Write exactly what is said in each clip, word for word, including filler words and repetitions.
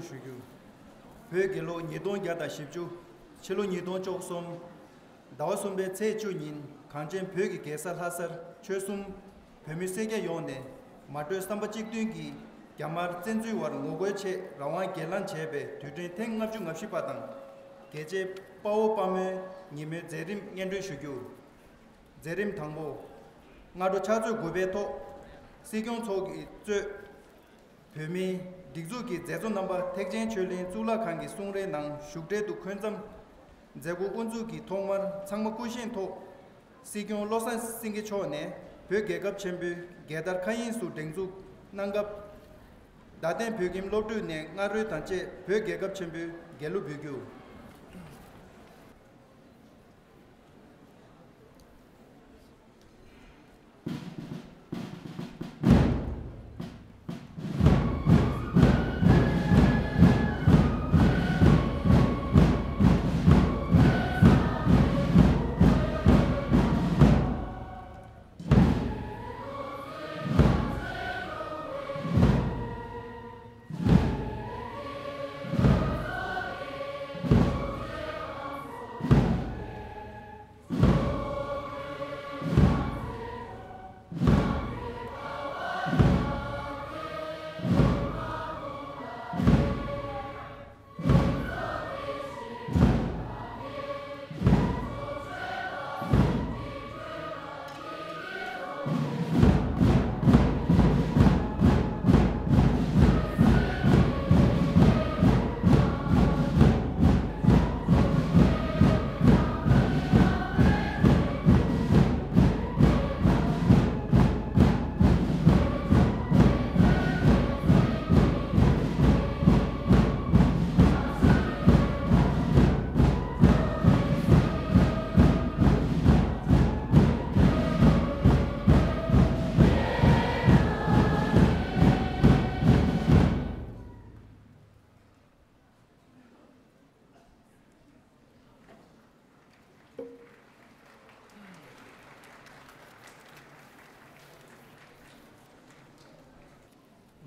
ཞུ་རྒྱུ། བོད་རྒྱལ་ལོ་ཉིས་སྟོང་བརྒྱ་དང་བཞི་བཅུ། ཕྱི་ལོ་ཉིས་སྟོང་བཅུ་གསུམ། ཟླ་བ་གསུམ་པའི་ཚེས་བཅུ་ཉིན་གངས་ཅན་བོད་ཀྱི་རྒྱལ་ས་ལྷ་སར་ཆོལ་གསུམ་བོད་མི་སེར་སྐྱ་ཡོངས་ནས་མ་གྲོས་བསམ་པ་གཅིག་མཐུན་གྱིས་རྒྱ་དམར་བཙན་འཛུལ་བར་ངོ་རྒོལ་ཆེད་རང་དབང་སྒེར་ལངས་བྱས་པའི་དུས་དྲན་ཐེངས་ལྔ་བཅུ་ང་བཞི་པ་དང་། རྒྱལ་གཅེས་དཔའ་བོ་དཔའ་མོའི་ཉིན་མོའི་མཛད་རིམ་སྙན་སྒྲོན་ཞུ་རྒྱུ། མཛད་རིམ་དང་པོ། སྔ་དྲོ་ཕྱག་ཚོད་དགུ་པའི་ཐོག་སྲིད་སྐྱོང་མཆོག་གིས་གཙོས་བོད་མིའི་སྒྲིག་འཛུགས་ཀྱི་མཛད་གཙོ་རྣམ་པ་ཐེག་ཆེན་ཆོས་གླིང་གཙུག་ལག་ཁང་གི་གསུང་རའི་ནང་བཞུགས་གྲལ་དུ་འཁོད་མཚམས། མཛད་སྒོ་དབུ་འཛུགས་ཀྱི་ཐོག་མར་ཚང་མ་སྐུ་བཞེངས་ཐོག་སྲིད་སྐྱོང་བློ་བཟང་སེང་གེ་མཆོག་ནས་བོད་རྒྱལ་ཁབ་ཆེན་པོའི་རྒྱལ་དར་མཁའ་དབྱིངས་སུ་སྒྲེང་འཛུགས་གནང་སྐབས། རྡ་སྟེང་བོད་ཁྱིམ་སློབ་ཕྲུག་ནས་རྔ་རོལ་དང་བཅས་བོད་རྒྱལ་ཁབ་ཆེན་པོའི་རྒྱལ་གླུ་འབུལ་རྒྱུ།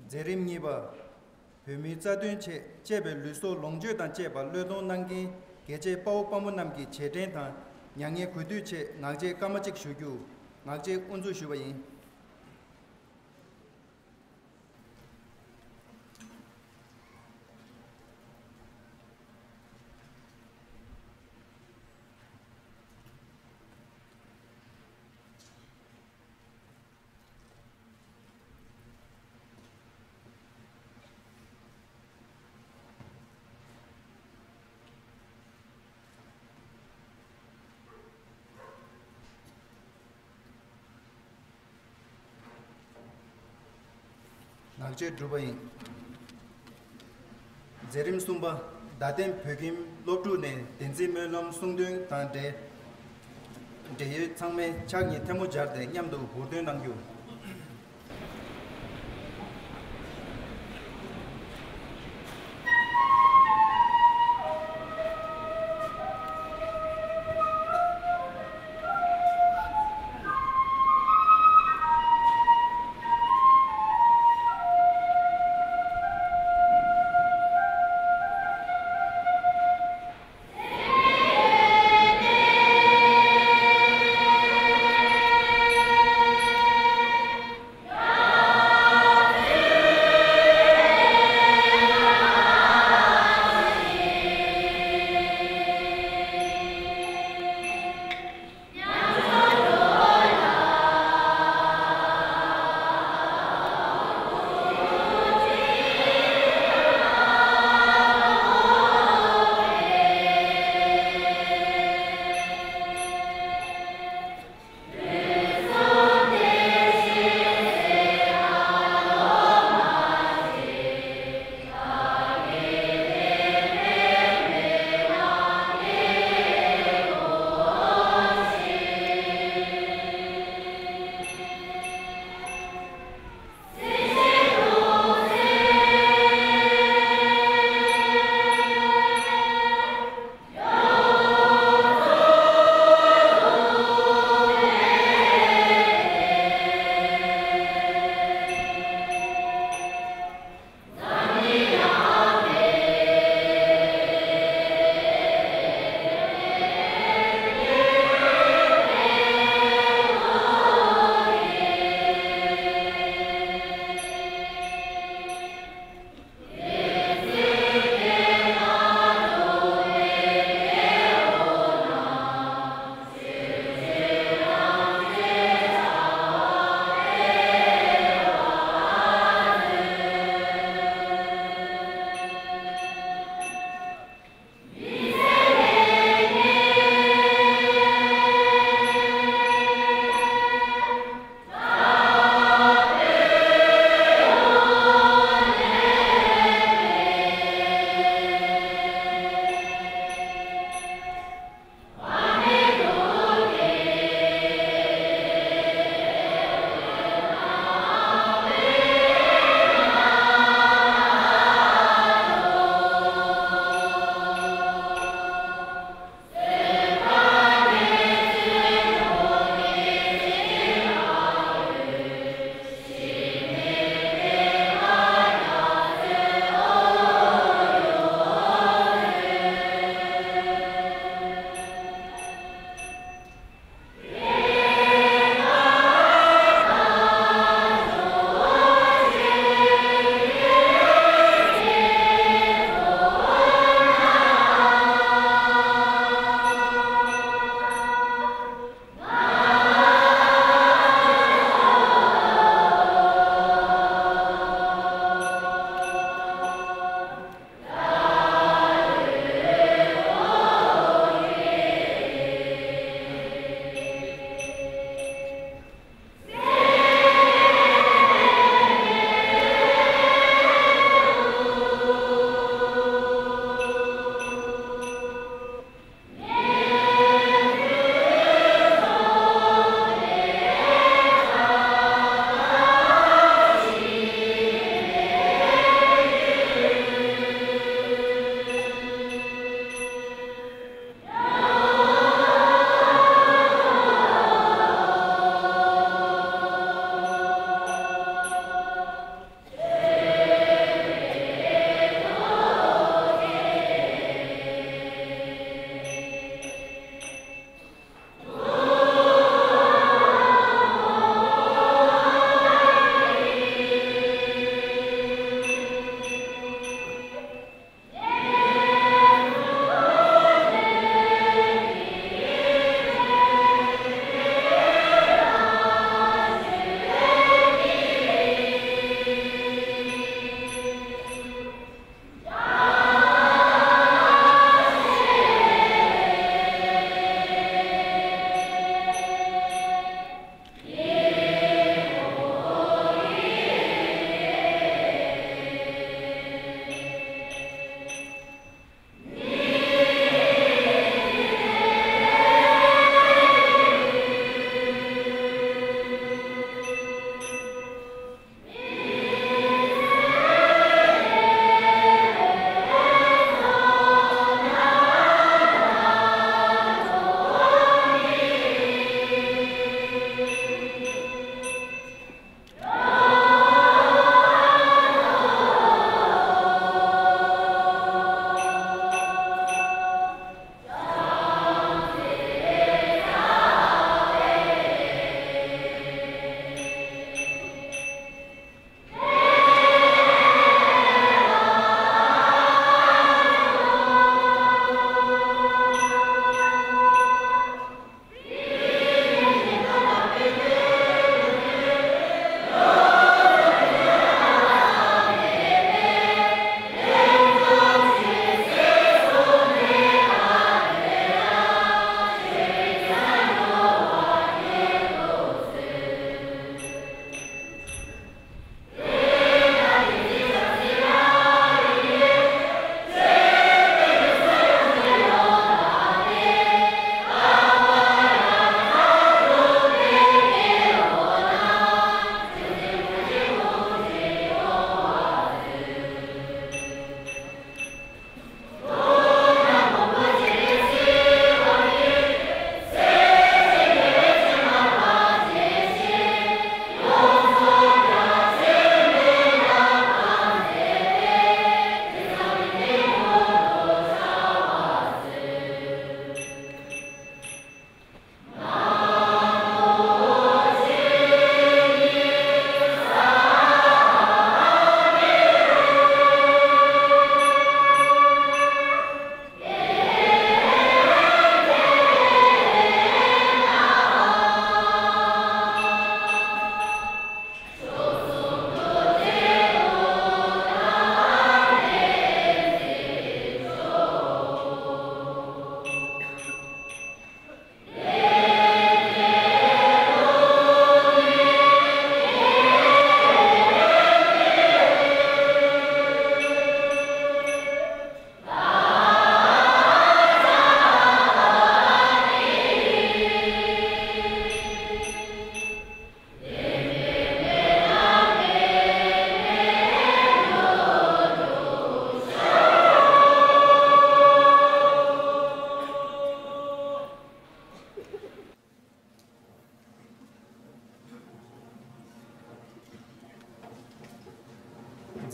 མཛད་རིམ་གཉིས་པ། བོད་མིའི་རྩ་དོན་ཆེད་གཅེས་པའི་ལུས་སྲོག་ལོངས་སྤྱོད་དང་བཅས་པ་བློས་གཏོང་གནང་མཁན་རྒྱལ་གཅེས་དཔའ་བོ་དཔའ་མོ་རྣམས་ཀྱི་རྗེས་དྲན་དང་མྱ་ངན་གུས་འདུད་ཆེད་ངག་བཅད་སྐར་མ་གཅིག་ཞུ་རྒྱུ། ངག་བཅད་དབུ་འཛུགས་ཞུས་པ་ཡིན། ངག་བཅད་གྲུབ་པ་ཡིན། མཛད་རིམ་གསུམ་པ། རྡ་སྟེང་བོད་ཁྱིམ་སློབ་ཕྲུག་ནས་བདེན་ཚིག་སྨོན་ལམ་གསུང་འདོན་དང་འབྲེལ། འབྲེལ་ཡོད་ཚང་མས་ཕྱག་གཉིས་ཐལ་མོ་སྦྱར་ཏེ་མཉམ་དུ་འུར་འདོན་གནང་རྒྱུ།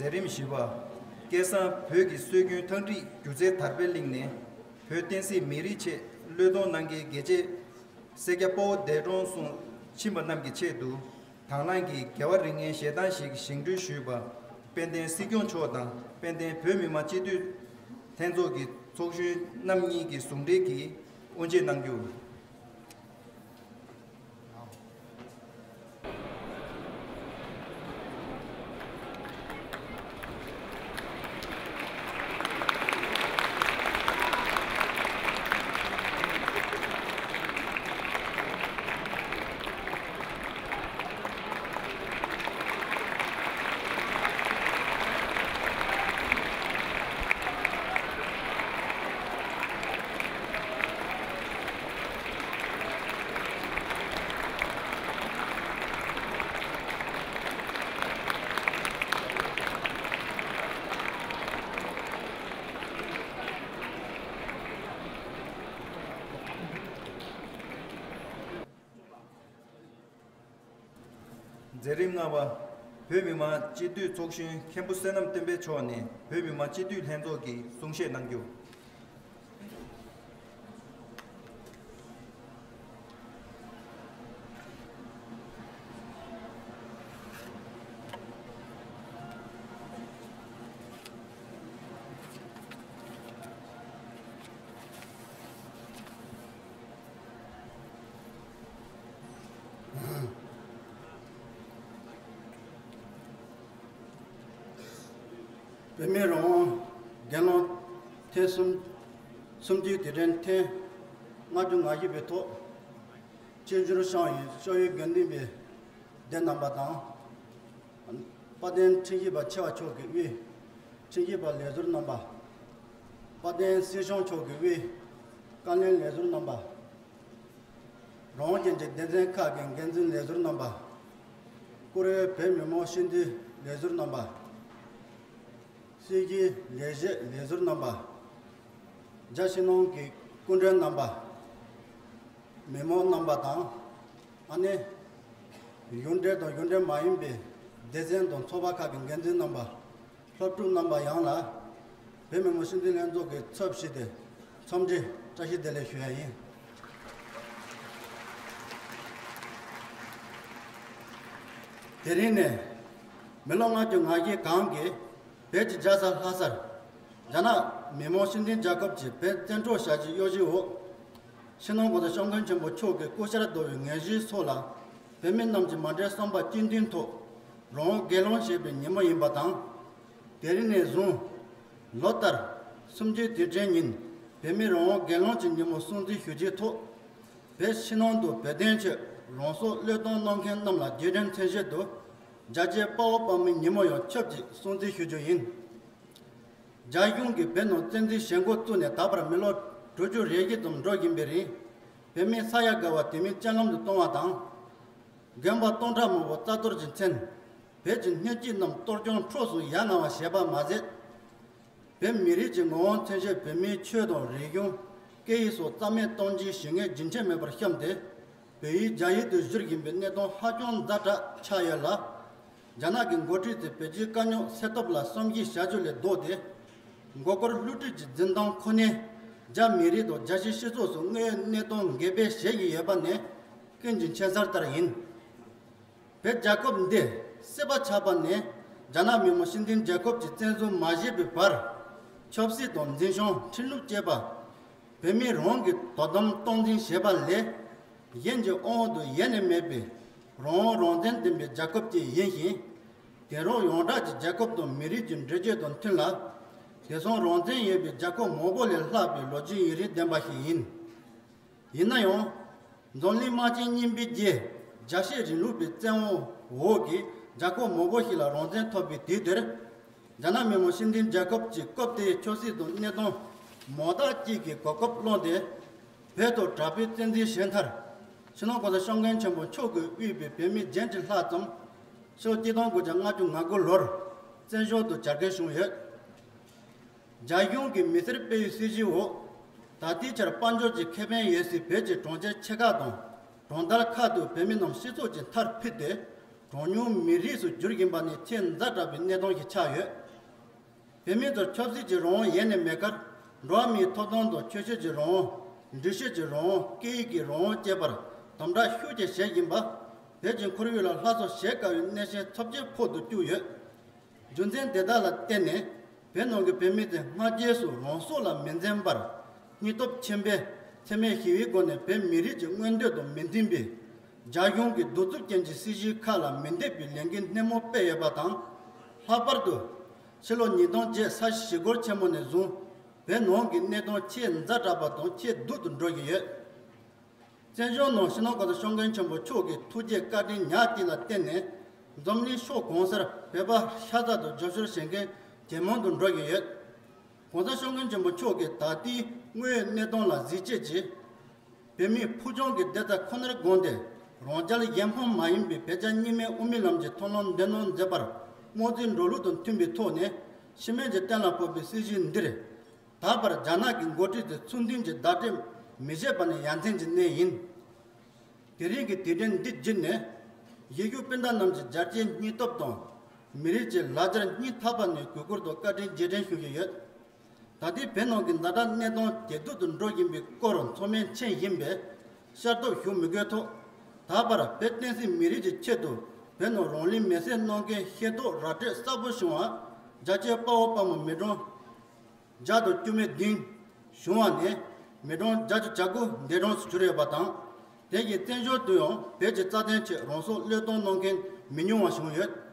ལས་རིམ་བཞི་པ། སྐལ་བཟང་བོད་ཀྱི་སྲོལ་རྒྱུན་ཐང་ཁྲིད་སྒྱུ་རྩལ་དར་སྤེལ་གླིང་ནས་བོད་བསྟན་སྲིད་མི་རིགས་ཆེད་བློས་གཏོང་གནང་མཁན་དགེ་བཤེས་སེར་སྐྱ་དཔའ་བོ་འདས་གྲོངས་སོང་ཕྱིན་པ་རྣམས་ཀྱི་ཆེད་དུ། དང་བླངས་ཀྱིས་རྒྱལ་བ་རིགས་ལྔའི་ཞལ་ཐང་ཞིག་བཞེངས་སྐྲུན་ཞུས་པ། དཔལ་ལྡན་སྲིད་སྐྱོང་མཆོག་དང་དཔལ་ལྡན་བོད་མི་མང་སྤྱི་འཐུས་ལྷན་ཚོགས་ཀྱི་ཚོགས་གཞོན་རྣམ་གཉིས་ཀྱིས་ཟུང་འབྲེལ་གྱིས་དབུ་འབྱེད་གནང་རྒྱུ། མཛད་རིམ་ལྔ་པ། བོད་མི་མང་སྤྱི་འཐུས་ཚོགས་གཞོན་མཁན་པོ་བསོད་ནམས་བསྟན་འཕེལ་མཆོག་ནས་བོད་མི་མང་སྤྱི་འཐུས་ལྷན་ཚོགས་ཀྱི་གསུང་བཤད་གནང་རྒྱུ། བོད་མིའི་རང་དབང་སྒེར་ལངས་ཐེངས་གསུམ། གསུམ་བཅུའི་དུས་དྲན་ཐེངས་ལྔ་བཅུ་ང་བཞི་པའི་ཐོག་བཅིངས་འགྲོལ་བསྐྱངས་ཡོད། ཤོག་ཡུལ་དགེ་འདུན་པའི་སྡེ་རྣམ་པ་དང་། དཔལ་ལྡན་ཁྲིམས་ཞིབ་པ་ཆེ་བ་མཆོག་གིས་དབུས་ཁྲིམས་ཞིབ་པ་ལས་ཟུར་རྣམ་པ། དཔལ་ལྡན་སྲིད་སྐྱོང་མཆོག་གིས་དབུས་བཀའ་བློན་ལས་ཟུར་རྣམ་པ། རང་དབང་ཅན་གྱི་སྡེ་ཚན་ཁག་གི་འགན་འཛིན་ལས་ཟུར་རྣམ་པ། བཀུར་འོས་བོད་མི་མང་སྤྱི་འཐུས་ལས་ཟུར་རྣམ་པ། སྲིད་ཞུའི་ལས་བྱེད་ལས་ཟུར་རྣམ་པ། རྒྱ་ཕྱི་ནང་གི་སྐུ་མགྲོན་རྣམ་པ། མི་མང་རྣམ་པ་དང་། ཨ་ནེ། གཞུང་འབྲེལ་དང་གཞུང་འབྲེལ་མ་ཡིན་པའི་སྡེ་ཚན་དང་ཚོགས་པ་ཁག་གི་འགན་འཛིན་རྣམ་པ། སློབ་ཕྲུག་རྣམ་པ་ཡོངས་ལ། བོད་མི་མང་སྤྱི་འཐུས་ལྷན་ཚོགས་ཀྱི་ཚབ་ཞུས་ཏེ། འཚམས་འདྲི་བཀྲ་ཤིས་བདེ་ལེགས་ཞུ་ཡ་ཡིན། དེ་རིང་ནས། མི་ལོ་ལྔ་བཅུ་ང་བཞི་གོང་གི་བོད་ཀྱི་རྒྱལ་ས་ལྷ་སར། རྒྱ་ནག་མི་དམངས་སྤྱི་མཐུན་རྒྱལ་ཁབ་ཀྱི་བོད་བཙན་འཕྲོག་བྱ་སྤྱོད་གཡོ་ཇུས་འོག་ཕྱི་ནང་གོང་ས་སྐྱབས་མགོན་ཆེན་པོ་མཆོག་གི་སྐུ་ཕྱྭར་བསྡུ་བའི་དངོས་གཞིའི་ཚོགས་ལ། བོད་མི་རྣམས་ཀྱི་མ་འདྲེས་བསམ་པ་གཅིག་མཐུན་ཐོག་རང་དབང་སྒེར་ལངས་བྱེད་པའི་ཉིན་མོ་ཡིན་པ་དང་། དེ་རིང་ནས་བཟུང་། ལོ་ལྟར། གསུམ་བཅུའི་དུས་དྲན་ཉིན། བོད་མིའི་རང་དབང་སྒེར་ལངས་ཀྱི་ཉིན་མོ་སྲུང་བརྩི་ཞུ་རྒྱུའི་ཐོག་བོད་ཕྱི་ནང་དུ་བོད་དོན་ཆེད་རང་སྲོག་བློས་གཏོང་གནང་མཁན་རྣམས་ལ་རྗེས་དྲན་མཚོན་ཆེད་དུ། རྒྱལ་གཅེས་དཔའ་བོ་དཔའ་མོའི་ཉིན་མོ་ཡང་ཆབས་ཅིག་སྲུང་བརྩི་ཞུ་རྒྱུ་ཡིན། རྒྱ་གཞུང་གིས་བོད་ནང་བཙན་འཛུལ་བྱེད་འགོ་བཙུགས་ནས་ད་བར་མི་ལོ་དྲུག་ཅུ་རེ་བཞི་ཙམ་འགྲོ་བཞིན་པའི་རིང་། བོད་མི་ས་ཡ་བརྒལ་བ་དུས་མིན་རྐྱེན་ལམ་དུ་གཏོང་བ་དང་། དགོན་པ་སྟོང་ཕྲག་མང་པོ་རྩ་གཏོར་གྱིས་མཚོན། བོད་ཀྱི་སྣོད་བཅུད་རྣམས་གཏོར་སྐྱོན་འཕྲོག་བཟོ་ཡ་ང་བ་བྱས་པ་མ་ཟད། བོད་མི་རིགས་ཀྱི་ངོ་བོ་མཚོན་བྱེད་བོད་མིའི་ཆོས་དང་རིག་གཞུང་། སྐད་ཡིག་སོགས་རྩ་མེད་གཏོང་རྒྱུའི་ཞི་ངན་རྒྱུན་ཆད་མེད་པར་བཤམས་ཏེ། བོད་ཡུལ་རྒྱ་ཡུལ་དུ་བསྒྱུར་བཞིན་པའི་གནས་སྟངས་ཧ་ཅང་ཛ་དྲག་ཆགས་ཡོད་ལ། རྒྱ་ནག་གི་འགོ་ཁྲིད་ཚོས་བོད་རྒྱའི་དཀའ་རྙོག་སེལ་ཐབས་ལ་བསམ་གཞིག་བྱ་རྒྱུ་ལས་ལྡོག་སྟེ། མགོ་སྐོར་བསླུ་བྲིད་ཀྱི་འཛིན་སྟངས་ཁོ་ནས་རྒྱ་མི་རིགས་དང་རྒྱལ་སྤྱིའི་སྤྱི་ཚོགས་སུ་དངོས་ཡོད་གནས་སྟངས་འགེལ་སྤེལ་བྱེད་བཞིན་ཡོད་པ་ནི་ཀུན་གྱིས་མཁྱེན་གསལ་ལྟར་ཡིན། བོད་རྒྱལ་ཁབ་འདི་སྲིད་པ་ཆགས་པ་ནས་རྒྱ་ནག་མི་དམངས་སྤྱི་མཐུན་རྒྱལ་ཁབ་ཀྱིས་བཙན་བཟུང་མ་བྱས་པའི་བར། ཆབ་སྲིད་དང་འཛིན་སྐྱོང་ཁྲིམས་ལུགས་བཅས་པ། བོད་མི་རང་གིས་དོ་དམ་སྟངས་འཛིན་བྱས་པ་ལས། གཞན་གྱི་དབང་འོག་ཏུ་ཡེ་ནས་མེད་པའི་རང་དབང་རང་བཙན་ལྡན་པའི་རྒྱལ་ཁབ་ཅིག་ཡིན་ཞིང་། དེང་རབས་ཡོངས་གྲགས་ཀྱི་རྒྱལ་ཁབ་དང་མི་རིགས་ཀྱི་འགྲོས་བྱེད་དང་མཐུན་ལ། དེང་སང་རང་བཙན་ཡོད་པའི་རྒྱལ་ཁབ་མང་པོ་ལས་ལྷག་པའི་ལོ་རྒྱུས་ཡུན་རིང་ལྡན་པ་ཞིག་ཡིན། ཡིན་ན་ཡང་། འཛམ་གླིང་དམག་ཆེན་གཉིས་པའི་རྗེས། རྒྱལ་ཤེས་རིང་ལུགས་པའི་བཙན་དབང་འོག་གི་རྒྱལ་ཁབ་མང་པོ་ཞིག་ལ་རང་བཙན་ཐོབ་པའི་དུས་དེར། རྒྱ་ནག་མི་དམངས་སྤྱི་མཐུན་རྒྱལ་ཁབ་ཀྱིས་སྐབས་དེའི་ཆབ་སྲིད་དང་གནས་སྟངས་མང་དག་ཅིག་གི་གོ་སྐབས་བླངས་ཏེ། བོད་དང་དྲག་པོའི་བཙན་འཛུལ་བྱས་མཐར། སྤྱི་ནོར་༸གོང་ས་༸སྐྱབས་མགོན་ཆེན་པོ་མཆོག་གིས་དབུས་པའི་བོད་མི་བརྒྱད་ཅུ་ལྷག་ཙམ། ཕྱི་ལོ་གཅིག་སྟོང་དགུ་བརྒྱ་ལྔ་བཅུ་ང་དགུ་ལོར་བཙན་བྱོལ་དུ་གྱར་འགོད་བྱུང་ཡོད། རྒྱ་གཞུང་གི་མི་སེར་སྤེལ་བའི་སྲིད་བྱུས་འོག་ད་ལྟའི་ཆར་དཔལ་འབྱོར་གྱི་ཁེ་ཕན་ཡོད་སའི་བོད་ཀྱི་གྲོང་ཁྱེར་ཆེ་ཁག་དང་གྲོང་རྡལ་ཁག་ཏུ་བོད་མི་རྣམས་སྤྱི་ཚོགས་ཀྱི་མཐར་ཕུད་དེ། གྲངས་ཉུང་མི་རིགས་སུ་གྱུར་བཞིན་པ་ནི་ཆེས་ཛ་དྲག་པའི་གནས་སྟངས་ཤིག་ཆགས་ཡོད། བོད་མི་ཚོར་ཆབ་སྲིད་ཀྱི་རང་དབང་ཡོད་ནའི་མེད་ཁར། འགྲོ་བ་མིའི་ཐོབ་ཐང་དང་ཆོས་བཤད་ཀྱི་རང་དབང་། འགྲེལ་བཤད་ཀྱི་རང་དབང་། སྐད་ཡིག་གི་རང་དབང་བཅས་པར་དམ་དྲག་ཤུགས་ཆེ་བྱེད་བཞིན་པ། བོད་ཀྱི་ཁོར་ཡུག་ལ་ལྷ་ཚོགས་ཞེ་དཀའ་བའི་གནས་ཆེན་ཚབས་ཆེན་ཕོག་ཏུ་བཅུག་ཡོད། རྒྱུ་མཚན་དེ་དག་ལ་བརྟེན་ནས། བོད་ནང་གི་བོད་མི་དེ་སྔ་རྗེས་སུ་རང་སྲོག་ལ་མི་འཛེམ་པར། སྙིང་སྟོབས་ཆེན་པོས་འཚེ་མེད་ཞི་བའི་སྒོ་ནས་བོད་མི་རིགས་ཀྱི་མངོན་འདོད་དང་མི་མཐུན་པའི་རྒྱ་གཞུང་གི་གདུག་རྩུབ་ཅན་གྱི་སྲིད་བྱུས་ཁག་ལ་མི་འདོད་པའི་ལས་འགུལ་སྣེ་མོ་སྤེལ་ཡོད་པ་དང་། ལྷག་པར་དུ། ཕྱི་ལོ་ཉིས་སྟོང་བརྒྱད་ས་གཞི་བྱེས་སྒོར་ཆེན་མོ་ནས་བཟུང་། བོད་ནང་གི་གནས་སྟངས་ཆེས་ཛ་དྲག་པ་དང་ཆེས་སྡུག་ཏུ་འགྲོ་བཞིན་ཡོད། བཙན་བྱོལ་ནང་སྤྱི་ནོར་༸གོང་ས་༸སྐྱབས་མགོན་ཆེན་པོ་མཆོག་གི་ཐུགས་རྗེ་བཀའ་དྲིན་ཉག་གཅིག་ལ་བརྟེན་ནས། འཛམ་གླིང་ཕྱོགས་གང་སར་བོད་པ་ཤ་ཚ་དང་རྒྱབ་སྐྱོར་བྱེད་མཁན་ཇེ་མང་དུ་འགྲོ་བཞིན་ཡོད། ༸གོང་ས་༸སྐྱབས་མགོན་ཆེན་པོ་མཆོག་གིས་ད་ལྟའི་དངོས་ཡོད་གནས་སྟངས་ལ་གཟིགས་དཔྱད་ཀྱིས། བོད་མིའི་ཕུགས་རྒྱང་གི་བདེ་རྩ་ཁོ་ནར་དགོངས་ཏེ། རང་རྒྱལ་གཞན་ཕམ་མ་ཡིན་པའི་བོད་རྒྱ་གཉིས་སྨན་དབུ་མའི་ལམ་གྱི་མཐུན་ལམ་འདི་ནང་འཛེགས་པར་དམངས་གཙོའི་འགྲོ་ལུགས་དང་མཐུན་པའི་ཐོག་ནས་སྤྱི་སྨན་གྱི་གཏན་ལ་ཕབ་པའི་སྲིད་བྱུས་འདིར། ད་བར་རྒྱ་ནག་གི་འགོ་ཁྲིད་དེ་ཚུལ་མཐུན་གྱི་བརྡ་སྤྲོད་མི་བྱེད་པ་ནི་ཡ་མཚན་གྱི་གནས་ཡིན། དེ་རིང་གི་དུས་དྲན་འདི་བརྒྱུད་ནས། གཞིས་བཞུགས་སྤུན་ཟླ་རྣམས་ཀྱི་རྒྱལ་གཅེས་སྙིང་སྟོབས་དང་། མི་རིགས་ཀྱི་ལག་ཆར་སྙིང་ཐག་པ་ནས་གུས་བཀུར་དང་བཀའ་དྲིན་རྗེས་དྲན་ཞུ་རྒྱུ་ཡོད། ད་ལྟའི་བོད་ནང་གི་ཛ་དྲག་གནས་སྟངས་ཇེ་སྡུག་ཏུ་འགྲོ་བཞིན་པའི་སྐོར་ཚང་མས་མཁྱེན་བཞིན་པས། བཤད་སྟོབས་ཞུ་མི་དགོས་ཐོག་ད་བར་བོད་བསྟན་སྲིད་མི་རིགས་ཀྱི་ཆེད་དུ་བོད་ནང་རང་ལུས་མེར་སྲེག་གནང་མཁན་ཤེས་རྟོགས་ར་སྤྲོད་གསལ་པོ་བྱུང་བ། རྒྱ་ཆེའི་དཔའ་བོ་དཔའ་མོ་མི་གྲངས་བརྒྱ་དང་བཅུ་མེད་བདུན་བྱུང་བ་ནས། མི་གྲངས་བརྒྱད་ཅུ་གྱ་དགུ་འདས་གྲོངས་སུ་གྱུར་ཡོད་པ་དང་། དེ་བཞིན་བཙན་བྱོལ་དུ་ཡང་བོད་ཀྱི་རྩ་དོན་ཆེད་རང་སྲོག་བློས་གཏོང་གནང་མཁན་མི་ཉུང་བ་བྱུང་ཡོད།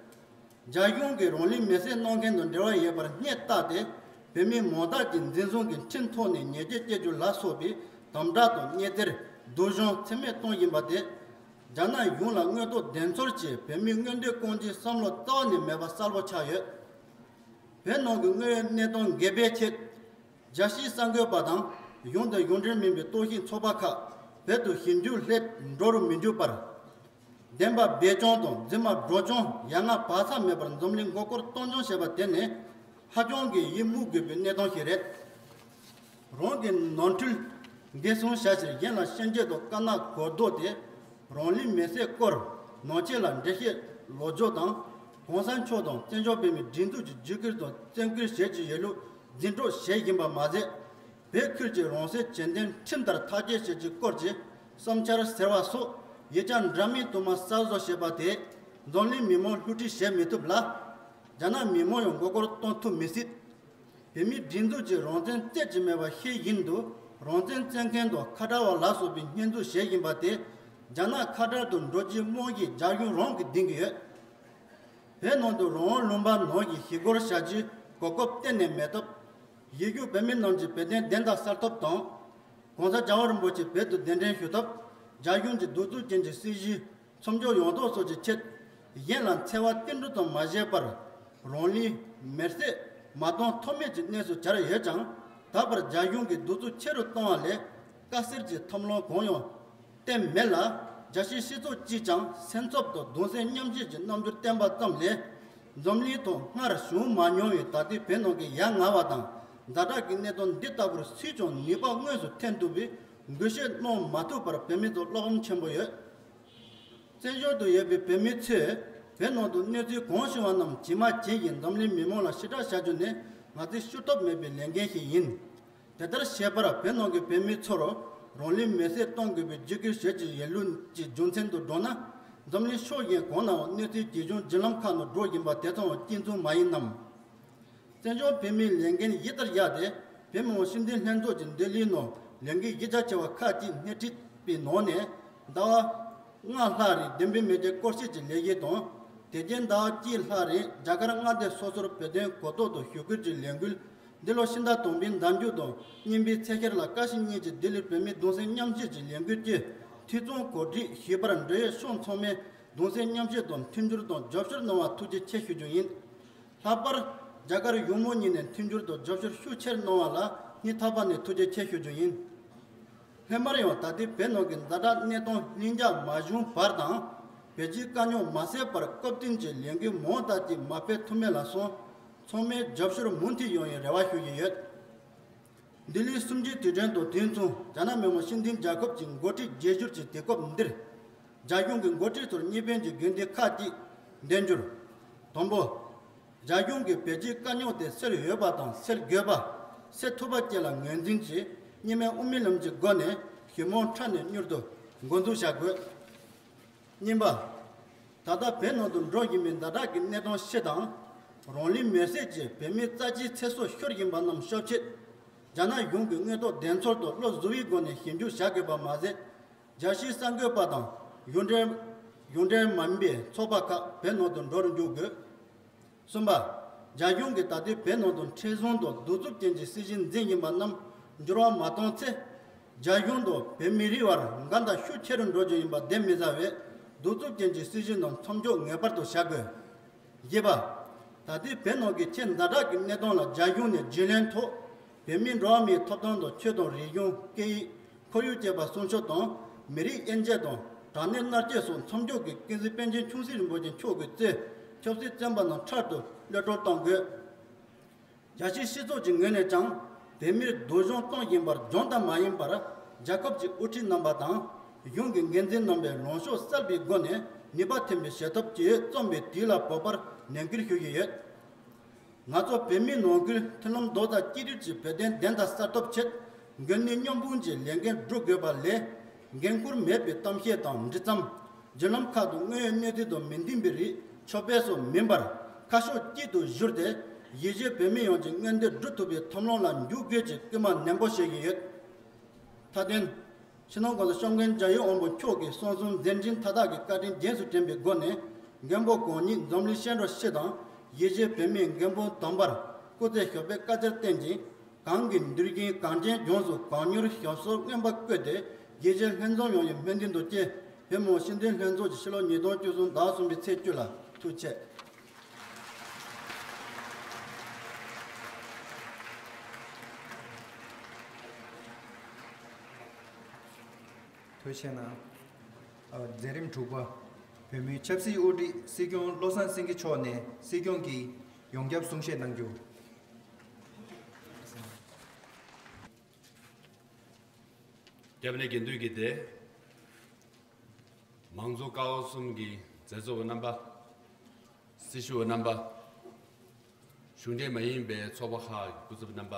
རྒྱ་གཞུང་གིས་རང་ལུས་མེར་སྲེག་གནང་མཁན་དང་འབྲེལ་བ་ཡོད་པར་སྔོན་བརྟགས་ཏེ། བོད་མི་མང་དག་གིས་འཛིན་བཟུང་གི་ཁྲིམས་ཐོག་ནས་ཉེས་ཆད་གཅོད་རྒྱུ་ལ་སོགས་པའི་དམ་དྲག་དང་བརྙས་བཙེར། སྡུག་སྦྱོང་ཚད་མེད་གཏོང་བཞིན་པ་དེ། རྒྱ་ནག་གཞུང་ལ་མངོན་རྟོགས་ལྡན་ཚོར་གྱིས་བོད་མིའི་མངོན་འདོད་སྐོང་རྒྱུའི་བསམ་བློ་རྩ་བ་ནས་མེད་པ་གསལ་པོ་ཆགས་ཡོད། བོད་ནང་གི་དངོས་ཡོད་གནས་སྟངས་འགེལ་བའི་ཆེད། རྒྱལ་སྤྱིའི་གསར་འགོད་པ་དང་། གཞུང་དང་གཞུང་འབྲེལ་མིན་པའི་གཏོར་བཤིག་ཚོགས་པ་ཁག་བོད་དུ་ཞིབ་འཇུག་སླད་འགྲོ་རུ་མི་འཇུག་པར། བདེན་པ་སྦས་སྐྱོང་དང་རྫུན་མ་སྒྲོག་སྐྱོང་ཡ་ང་བག་ཚ་མེད་པར་འཛམ་གླིང་མགོ་སྐོར་གཏོང་སྐྱོང་བྱས་པ་དེ་ནི། ཧ་ཅང་གི་ཡིད་མུག་དགོས་པའི་གནས་སྟངས་ཤིག་རེད། རང་གི་ནོར་འཁྲུལ་འགན་སྲུང་བྱ་ཕྱིར་གཞན་ལ་ཤན་སྐྱེལ་དང་དཀར་ནག་གོ་ལྡོག་སྟེ། རང་ལུས་མེར་སྲེག་སྐོར་ནང་ཆེན་ལ་འགྲེལ་བཤད་ལོག་འཇོག་དང་། གོང་ས་མཆོག་དང་བཙན་བྱོལ་བོད་མིའི་སྒྲིག་འཛུགས་ཀྱི་བརྒྱུད་སྐུལ་དང་བཙན་སྐུལ་བྱེད་ཀྱི་ཡོད་ལུགས་འཛིན་སྤྲོད་བྱེད་བཞིན་པ་མ་ཟད། བོད་ཁུལ་གྱི་རང་སྲིད་བྱེད་འདུན་ཁྲིམས་ལྟར་ཐག་གཅོད་བྱེད་ཀྱི་སྐོར་གྱི་བསམ་འཆར་ཟེར་བ་སོགས་ཡིག་ཆ་འདྲ་མིན་དུ་མ་གསར་བཟོ་བྱས་པ་དེས་འཛམ་གླིང་མི་མང་བསླུ་བྲིད་བྱེད་མི་ཐུབ་ལ། རྒྱ་ནག་མི་མང་ཡང་མགོ་སྐོར་གཏོང་ཐུབ་མི་སྲིད། བོད་མིའི་སྒྲིག་འཛུགས་ཀྱིས་རང་བཙན་རྩོད་ཀྱི་མེད་པ་ཤེས་བཞིན་དུ་རང་བཙན་རྩོད་མཁན་དང་ཁ་བྲལ་བ་ལ་སོགས་པའི་བསྙོན་འཛུགས་བྱེད་བཞིན་པ་དེ། རྒྱ་ནག་ཁ་བྲལ་དུ་འགྲོ་རྒྱུའི་རྨང་གཞི་རྒྱ་གཞུང་རང་གིས་འདིང་གི་ཡོད། བོད་ནང་དུ་རང་དབང་ལུང་པ་ནང་བཞིན་ཞི་རྒོལ་བྱ་རྒྱུའི་གོ་སྐབས་གཏན་ནས་མེད་སྟབས། གཞིས་བཞུགས་བོད་མི་རྣམས་ཀྱི་བོད་དོན་བདེན་མཐའ་གསལ་ཐབས་དང་། གོང་ས་རྒྱལ་བ་རིན་པོ་ཆེ་བོད་དུ་གདན་འདྲེན་ཞུ་ཐབས། རྒྱ་གཞུང་གི་གདུག་རྩུབ་ཅན་གྱི་སྲིད་བྱུས་མཚམས་འཇོག་ཡོང་ཐབས་སོགས་ཀྱི་ཆེད། གཞན་ལ་འཚེ་བ་བསྟུན་གྲོས་དང་མ་བྱས་པར། རང་ལུས་མེར་སྲེག་མ་གཏོང་ཐབས་མེད་ཀྱི་གནས་སུ་གྱར་ཡོད་ཀྱང་། ད་བར་རྒྱ་གཞུང་གིས་གདུག་རྩུབ་ཆེ་རུ་གཏོང་བ་ལས། དཀའ་སེལ་གྱི་ཐབས་ལམ་གང་ཡང་བསྟན་མེད་ལ། རྒྱལ་སྤྱིའི་སྤྱི་ཚོགས་ཀྱིས་ཀྱང་སེམས་འཚབ་དང་གདུང་སེམས་མཉམ་སྐྱེད་ཀྱི་རྣམ་འགྱུར་བསྟན་པ་ཙམ་ལས། འཛམ་གླིང་ཐོག་སྔར་བྱུང་མ་མྱོང་བའི་ད་ལྟའི་བོད་ནང་གི་ཡ་ང་བ་དང་ཛ་དྲག་གི་གནས་སྟངས་འདི་ལྟ་བུར་སུས་ཀྱང་ནུས་པ་དངོས་སུ་འཐེན་ཐུབ་པའི་འགུལ་སྐྱོད་གནང་མ་ཐུབ་པར་བོད་མི་ཚོ་བློ་ཕམ་ཆེན་པོ་ཡོད། བཙན་བྱོལ་དུ་ཡོད་པའི་བོད་མི་ཚོས་བོད་ནང་དུ་གནས་ཚུལ་གང་བྱུང་བ་རྣམས་ཇི་མ་ཇི་བཞིན་འཛམ་གླིང་མི་མང་ལ་ཕྱི་བསྒྲགས་བྱ་རྒྱུ་ནི་ང་ཚོའི་བསུབ་ཐབས་མེད་པའི་ལས་འགན་ཞིག་ཡིན། དེ་ལྟར་བྱས་པར་བོད་ནང་གི་བོད་མི་ཚོར་རང་ལུས་མེར་སྲེག་གཏོང་དགོས་པའི་བརྒྱུད་སྐུལ་བྱེད་ཀྱི་ཡོད་ལུགས་ཀྱི་རྒྱུ་མཚན་དུ་འགྲོ་ན། འཛམ་གླིང་ཕྱོགས་གཞན་གང་ནའང་གནས་ཚུལ་ཇི་བྱུང་བརྒྱུད་ལམ་ཁག་ནང་འགྲོ་བཞིན་པ་དེ་ཚོའང་གཅིག་མཚུངས་མ་ཡིན་ནམ། བཙན་བྱོལ་བོད་མིའི་ལས་འགན་ཡིད་ལྟར་བཞག་སྟེ་བོད་མི་མང་སྤྱི་འཐུས་ལྷན་ཚོགས་ཀྱི་འདི་ལོའི་ནང་ལས་འགུལ་གཞི་རྒྱ་ཆེ་བ་ཁག་ཅིག་སྣེ་ཁྲིད་པའི་ནང་ནས་ཟླ་བ་ལྔ་ལྷག་རིང་བདེན་པའི་མེ་ལྕེ་སྐོར་སྐྱོད་ཀྱི་ལས་གཞི་དང་། དེ་རྗེས་ཟླ་བ་གཅིག་ལྷག་རིང་རྒྱ་གར་མངའ་སྡེ་སོ་སོར་བོད་དོན་གོ་རྟོགས་དང་ཞུ་སྐུལ་གྱི་ལས་འགུལ། འདི་ལོ་ཕྱི་ཟླ་དང་པོའི་ཟླ་མཇུག་དང་གཉིས་པའི་ཚེས་ཤར་ལ་ཀ་ཤི་མིར་གྱི་ལྡི་ལིར་བོད་མིའི་གདུང་སེམས་མཉམ་སྐྱེད་ཀྱི་ལས་འགུལ་གྱི་འཐུས་ཚང་གོ་སྒྲིག་ཞུས་པར་འབྲེལ་ཡོད་ཕྱོགས་ཚང་མས་གདུང་སེམས་མཉམ་སྐྱེད་དང་མཐུན་འགྱུར་དང་རྒྱབ་སྐྱོར་གནང་བར་ཐུགས་རྗེ་ཆེ་ཞུ་རྒྱུ་ཡིན། ལྷག་པར་རྒྱ་གར་གཞུང་མང་གཉིས་ནས་མཐུན་འགྱུར་དང་རྒྱབ་སྐྱོར་ཤུགས་ཆེར་གནང་བ་ལ་སྙིང་ཐག་པ་ནས་ཐུགས་རྗེ་ཆེ་ཞུ་རྒྱུ་ཡིན། སླད་མར་ཡང་ད་ལྟའི་བོད་ནང་གི་ཛ་དྲག་གནས་སྟངས་ལྷིང་འཇགས་མ་བྱུང་བར་དང་། བོད་སྤྱིའི་དཀའ་རྙོག་མ་སེལ་བར་སྐབས་བསྟུན་གྱི་ལས་འགུལ་མང་དག་ཅིག་མ་སྤེལ་ཐུབ་མིན་ལ་སོགས་ཚང་མས་རྒྱབ་སྐྱོར་མུ་མཐུད་ཡོང་བའི་རེ་བ་ཞུ་བཞིན་ཡོད། ལྡི་ལིའི་གསུམ་བཅུའི་དུས་དྲན་དང་དུས་མཚུངས་རྒྱ་ནག་མི་དམངས་སྤྱི་མཐུན་རྒྱལ་ཁབ་ཀྱི་འགོ་ཁྲིད་དགྱེས་བཞུགས་ཀྱི་དུས་སྐབས་འདིར། རྒྱ་གཞུང་གི་འགོ་ཁྲིད་ཚོར་གཉིས་ཕན་གྱི་དགོས་འདུན་ཁག་ཅིག་འདོན་རྒྱུར། དང་པོ། རྒྱ་གཞུང་གིས་བོད་རྒྱའི་དཀའ་རྙོག་དེ་སེལ་འོས་པ་དང་སེལ་དགོས་པ། སེལ་ཐུབ་པ་བཅས་ལ་ངོས་འཛིན་གྱིས་གཉིས་སྨན་དབུ་མའི་ལམ་གྱི་སྒོ་ནས་ཞི་མོལ་འཕྲལ་ནས་མྱུར་དུ་འགོ་འཛུགས་བྱ་དགོས། གཉིས་པ། ད་ལྟ་བོད་ནང་དུ་འགྲོ་བཞིན་པའི་ཛ་དྲག་གི་གནས་སྟངས་སྤྱི་དང་། རང་ལུས་མེར་སྲེག་བྱས་བོད་མིའི་རྩ་ཆེའི་ཚེ་སྲོག་ཤོར་བཞིན་པ་རྣམས་སྐྱོབ་ཆེད། རྒྱ་ནག་གཞུང་གི་དངོས་ཐོག་བདེན་འཚོལ་དང་བློ་གཟུ་བའི་སྒོ་ནས་ཞིབ་འཇུག་བྱ་དགོས་པ་མ་ཟད། རྒྱལ་སྤྱིའི་གསར་འགོད་པ་དང་གཞུང་འབྲེལ་གཞུང་འབྲེལ་མ་ཡིན་པའི་ཚོགས་པ་ཁག་བོད་ནང་དུ་འགྲོ་རུ་འཇུག་དགོས། གསུམ་པ། རྒྱ་གཞུང་གིས་ད་ལྟའི་བོད་ནང་དུ་མཁྲེགས་བཟུང་དང་གདུག་རྩུབ་ཅན་གྱི་སྲིད་བྱུས་འཛིན་བཞིན་པ་རྣམས་འགྱུར་བ་མ་བཏང་ཚེ། རྒྱ་གཞུང་དང་བོད་མི་རིགས་བར་འགལ་ཟླ་ཤུགས་ཆེ་རུ་འགྲོ་རྒྱུ་ཡིན་པ་གདོན་མི་ཟ་བས། གདུག་རྩུབ་ཅན་གྱི་སྲིད་བྱུས་རྣམས་མཚམས་འཇོག་ངེས་པར་དུ་བྱ་དགོས། བཞི་པ། ད་ལྟའི་བོད་ནང་གི་ཆེས་ཛ་དྲག་གི་གནས་སྟངས་ལ་རྒྱ་གཞུང་ནས་རྒྱུན་ལས་ཐོག་བོད་མིའི་འགྲོ་བ་མིའི་ཐོབ་ཐང་དང་ཆོས་དང་རིག་གཞུང་སྐད་ཡིག་ཁོར་ཡུག་བཅས་པ་སྲུང་སྐྱོབ་དང་། མི་རིགས་དབྱེ་འབྱེད་དང་དྲག་གནོན་མནར་གཅོད་སོགས་མཚམས་འཇོག་གི་ཀུན་གཟིགས་པཎ་ཆེན་ཆུང་སྲིད་རིན་པོ་ཆེ་མཆོག་གིས་གཙོས་ཆབ་སྲིད་བཙོན་པ་རྣམས་འཕྲལ་དུ་གློད་གྲོལ་གཏོང་དགོས། རྒྱལ་སྤྱིའི་སྤྱི་ཚོགས་ཀྱི་ངོས་ནས་ཀྱང་བོད་མིར་སྡུག་སྦྱོང་གཏོང་བཞིན་པར་སྦྱོང་བརྡར་མ་ཡིན་པར། རྒྱལ་ཁབ་ཀྱི་དབུ་ཁྲིད་རྣམ་པ་དང་གཞུང་གི་འགན་འཛིན་རྣམ་པས་ལངས་ཕྱོགས་གསར་པའི་སྒོ་ནས་ནུས་པ་ཐོན་པའི་བྱེད་ཐབས་བྱེད་འོས་བརྩམས་པའི་དུས་ལ་བབ་པར་ནན་སྐུལ་ཞུ་གི་ཡོད། ང་ཚོ་བོད་མིའི་ནང་ཁུལ་མཐུན་ལམ་རྡོག་རྩ་གཅིག་སྒྲིལ་གྱིས་བོད་དོན་བདེན་མཐའ་གསལ་ཐབས་ཆེད་འགན་ནུས་མཉམ་སྤུངས་ཀྱིས་ལས་འགན་སྒྲུབ་དགོས་པ་ལས། འགན་ཁུར་མེད་པའི་གཏམ་བཤད་དང་འབྲི་མཚམས། བརྒྱུད་ལམ་ཁག་ཏུ་དངོས་ཡོད་གནས་ཚུལ་དང་མི་མཐུན་པའི་རིགས་ཕྱོགས་ཕེབས་སོགས་མིན་པར་ཁ་ཕྱོགས་གཅིག་ཏུ་བསྒྱུར་ཏེ། གཞིས་བྱེས་བོད་མི་ཡོངས་ཀྱི་མངོན་འདོད་སྒྲུབ་ཐུབ་པའི་ཐབས་ལམ་ལ་འཇུག་དགོས་ཀྱི་སྐུལ་མ་ནན་པོ་བྱེད་ཀྱི་ཡོད། མཐའ་དོན། སྤྱི་ནོར་༸གོང་ས་༸སྐྱབས་མགོན་རྒྱལ་བའི་དབང་པོ་མཆོག་གིས་གསུང་གསུམ་མཛད་འཕྲིན་མཐའ་དག་གི་བཀའ་དྲིན་རྗེས་སུ་དྲན་པའི་སྒོ་ནས། མགོན་པོ་གང་ཉིད་འཛམ་གླིང་བཤད་སྒྲོག་སྤྱི་དང་གཞིས་བྱེས་བོད་མིའི་མགོན་པོ་དམ་པར་སྐུ་ཚེ་ཞབས་པད་བསྐལ་བརྒྱར་བརྟན་ཅིང་། གང་གི་འདུལ་ཞིང་གངས་ཅན་ལྗོངས་སུ་གང་མྱུར་ཞབས་སོར་མངོན་པར་བཀོད་དེ། གཞིས་བྱེས་ལྷན་འཛོམས་ཡོངས་ཀྱི་སྨོན་འདུན་དང་བཅས་བོད་མི་མང་སྤྱི་འཐུས་ལྷན་ཚོགས་ཀྱི་ཕྱི་ལོ་ཉིས་སྟོང་བཅུ་གསུམ་ཟླ་གསུམ་པའི་ཚེས་བཅུ་ལ་ཐུགས་ཆེ། ཐུགས་ཆེ་གནང་། ཨ། མཛད་རིམ་དྲུག་པ། བོད་མིའི་ཆབ་སྲིད་དབུ་ཁྲིད་སྲིད་སྐྱོང་བློ་བཟང་སེང་གེ་མཆོག་ནས་སྲིད་སྐྱོང་གི་ཡོངས་ཁྱབ་གསུང་བཤད་གནང་རྒྱུ། སྐྱབས་གནས་དགེ་འདུན་གྱི་སྡེ། མང་གཙོ་ཀ་བ་གསུམ་གྱི་མཛད་གཙོ་བ་རྣམ་པ། སྲི་ཞུ་བ་རྣམ་པ། གཞུང་འབྲེལ་མ་ཡིན་པའི་ཚོགས་པ་ཁག་གི་སྐུ་ཚབ་རྣམ་པ།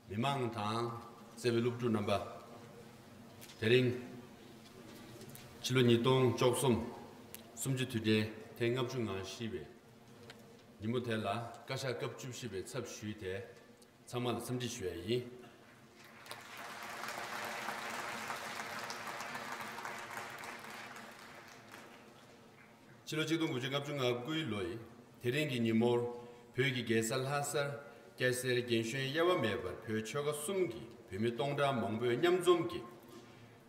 མི་མང་དང་བརྩེ་བའི་སློབ་ཕྲུག་རྣམ་པ། དེ་རིང་ཕྱི་ལོ་ཉིས་སྟོང་བཅུ་གསུམ་གསུམ་བཅུ་དུས་དྲན་ཐེངས་ལྔ་བཅུ་ང་བཞི་པའི་ཉིན་མོ་དེ་ལ་བཀའ་ཤག་སྐབས་བཅུ་བཞི་པའི་ཚབ་ཞུས་ཏེ། ཚང་མ་ལ་འཚམས་འདྲི་ཞུ་ཡ་ཡིན། ཕྱི་ལོ་ཆིག་སྟོང་དགུ་བརྒྱ་ལྔ་བཅུ་ང་དགུའི་ལོའི་དེ་རིང་གི་ཉིན་མོར། བོད་ཀྱི་རྒྱལ་ས་ལྷ་སར་སྐྱ་སེར་རྒན་གཞོན་དབྱེ་བ་མེད་པར་བོད་ཆོལ་ཁ་གསུམ་གྱི་བོད་མི་སྟོང་ཕྲག་མང་པོས་མཉམ་འཛོམས་ཀྱིས།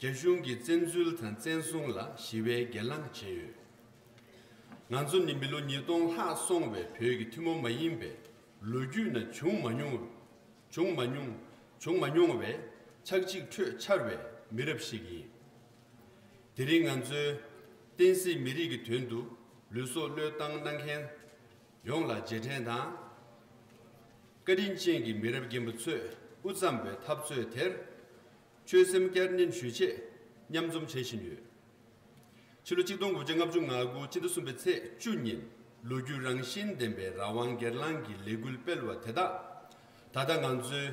རྒྱ་གཞུང་གི་བཙན་འཛུལ་དང་བཙན་བཟུང་ལ་ཞི་བའི་སྒེར་ལངས་བྱས་ཡོད། ང་ཚོ་ནི་མི་ལོ་ཉིས་སྟོང་ལྷག་སོང་བའི་བོད་ཀྱི་ཐུན་མོང་མ་ཡིན་པའི་ལོ་རྒྱུས་ནང་བྱུང་མ་མྱོང་། བྱུང་མ་མྱོང་། བྱུང་མ་མྱོང་བའི་ཆག་འཇིག་ཁྲོད་འཆར་བའི་མི་རབས་ཤིག་ཡིན། དེ་རིང་ང་ཚོའི་བསྟན་སྲིད་མི་རིགས་ཀྱི་དོན་དུ་ལུས་སྲོག་བློས་བཏང་གནང་མཁན་ཡོངས་ལ་རྗེས་དྲན་དང་། བཀའ་དྲིན་ཅན་གྱི་མི་རབས་རྒན་པ་ཚོས་དབུ་བརྩམས་པའི་འཐབ་རྩོད་དེར། ཆོད་སེམས་བསྐྱར་ནན་ཞུ་ཆེད་མཉམ་འཛོམས་བྱེད་བཞིན་ཡོད། ཕྱི་ལོ་ཆིག་སྟོང་དགུ་བརྒྱ་ལྔ་བཅུ་ང་དགུ་སྤྱི་ཟླ་གསུམ་པའི་ཚེས་བཅུ་ཉིན་ལོ་རྒྱུས་རང་བཞིན་ལྡན་པའི་རང་དབང་སྒེར་ལངས་ཀྱི་ལས་འགུལ་སྤེལ་བ་དེ་དག་ད་ལྟ་ང་ཚོའི་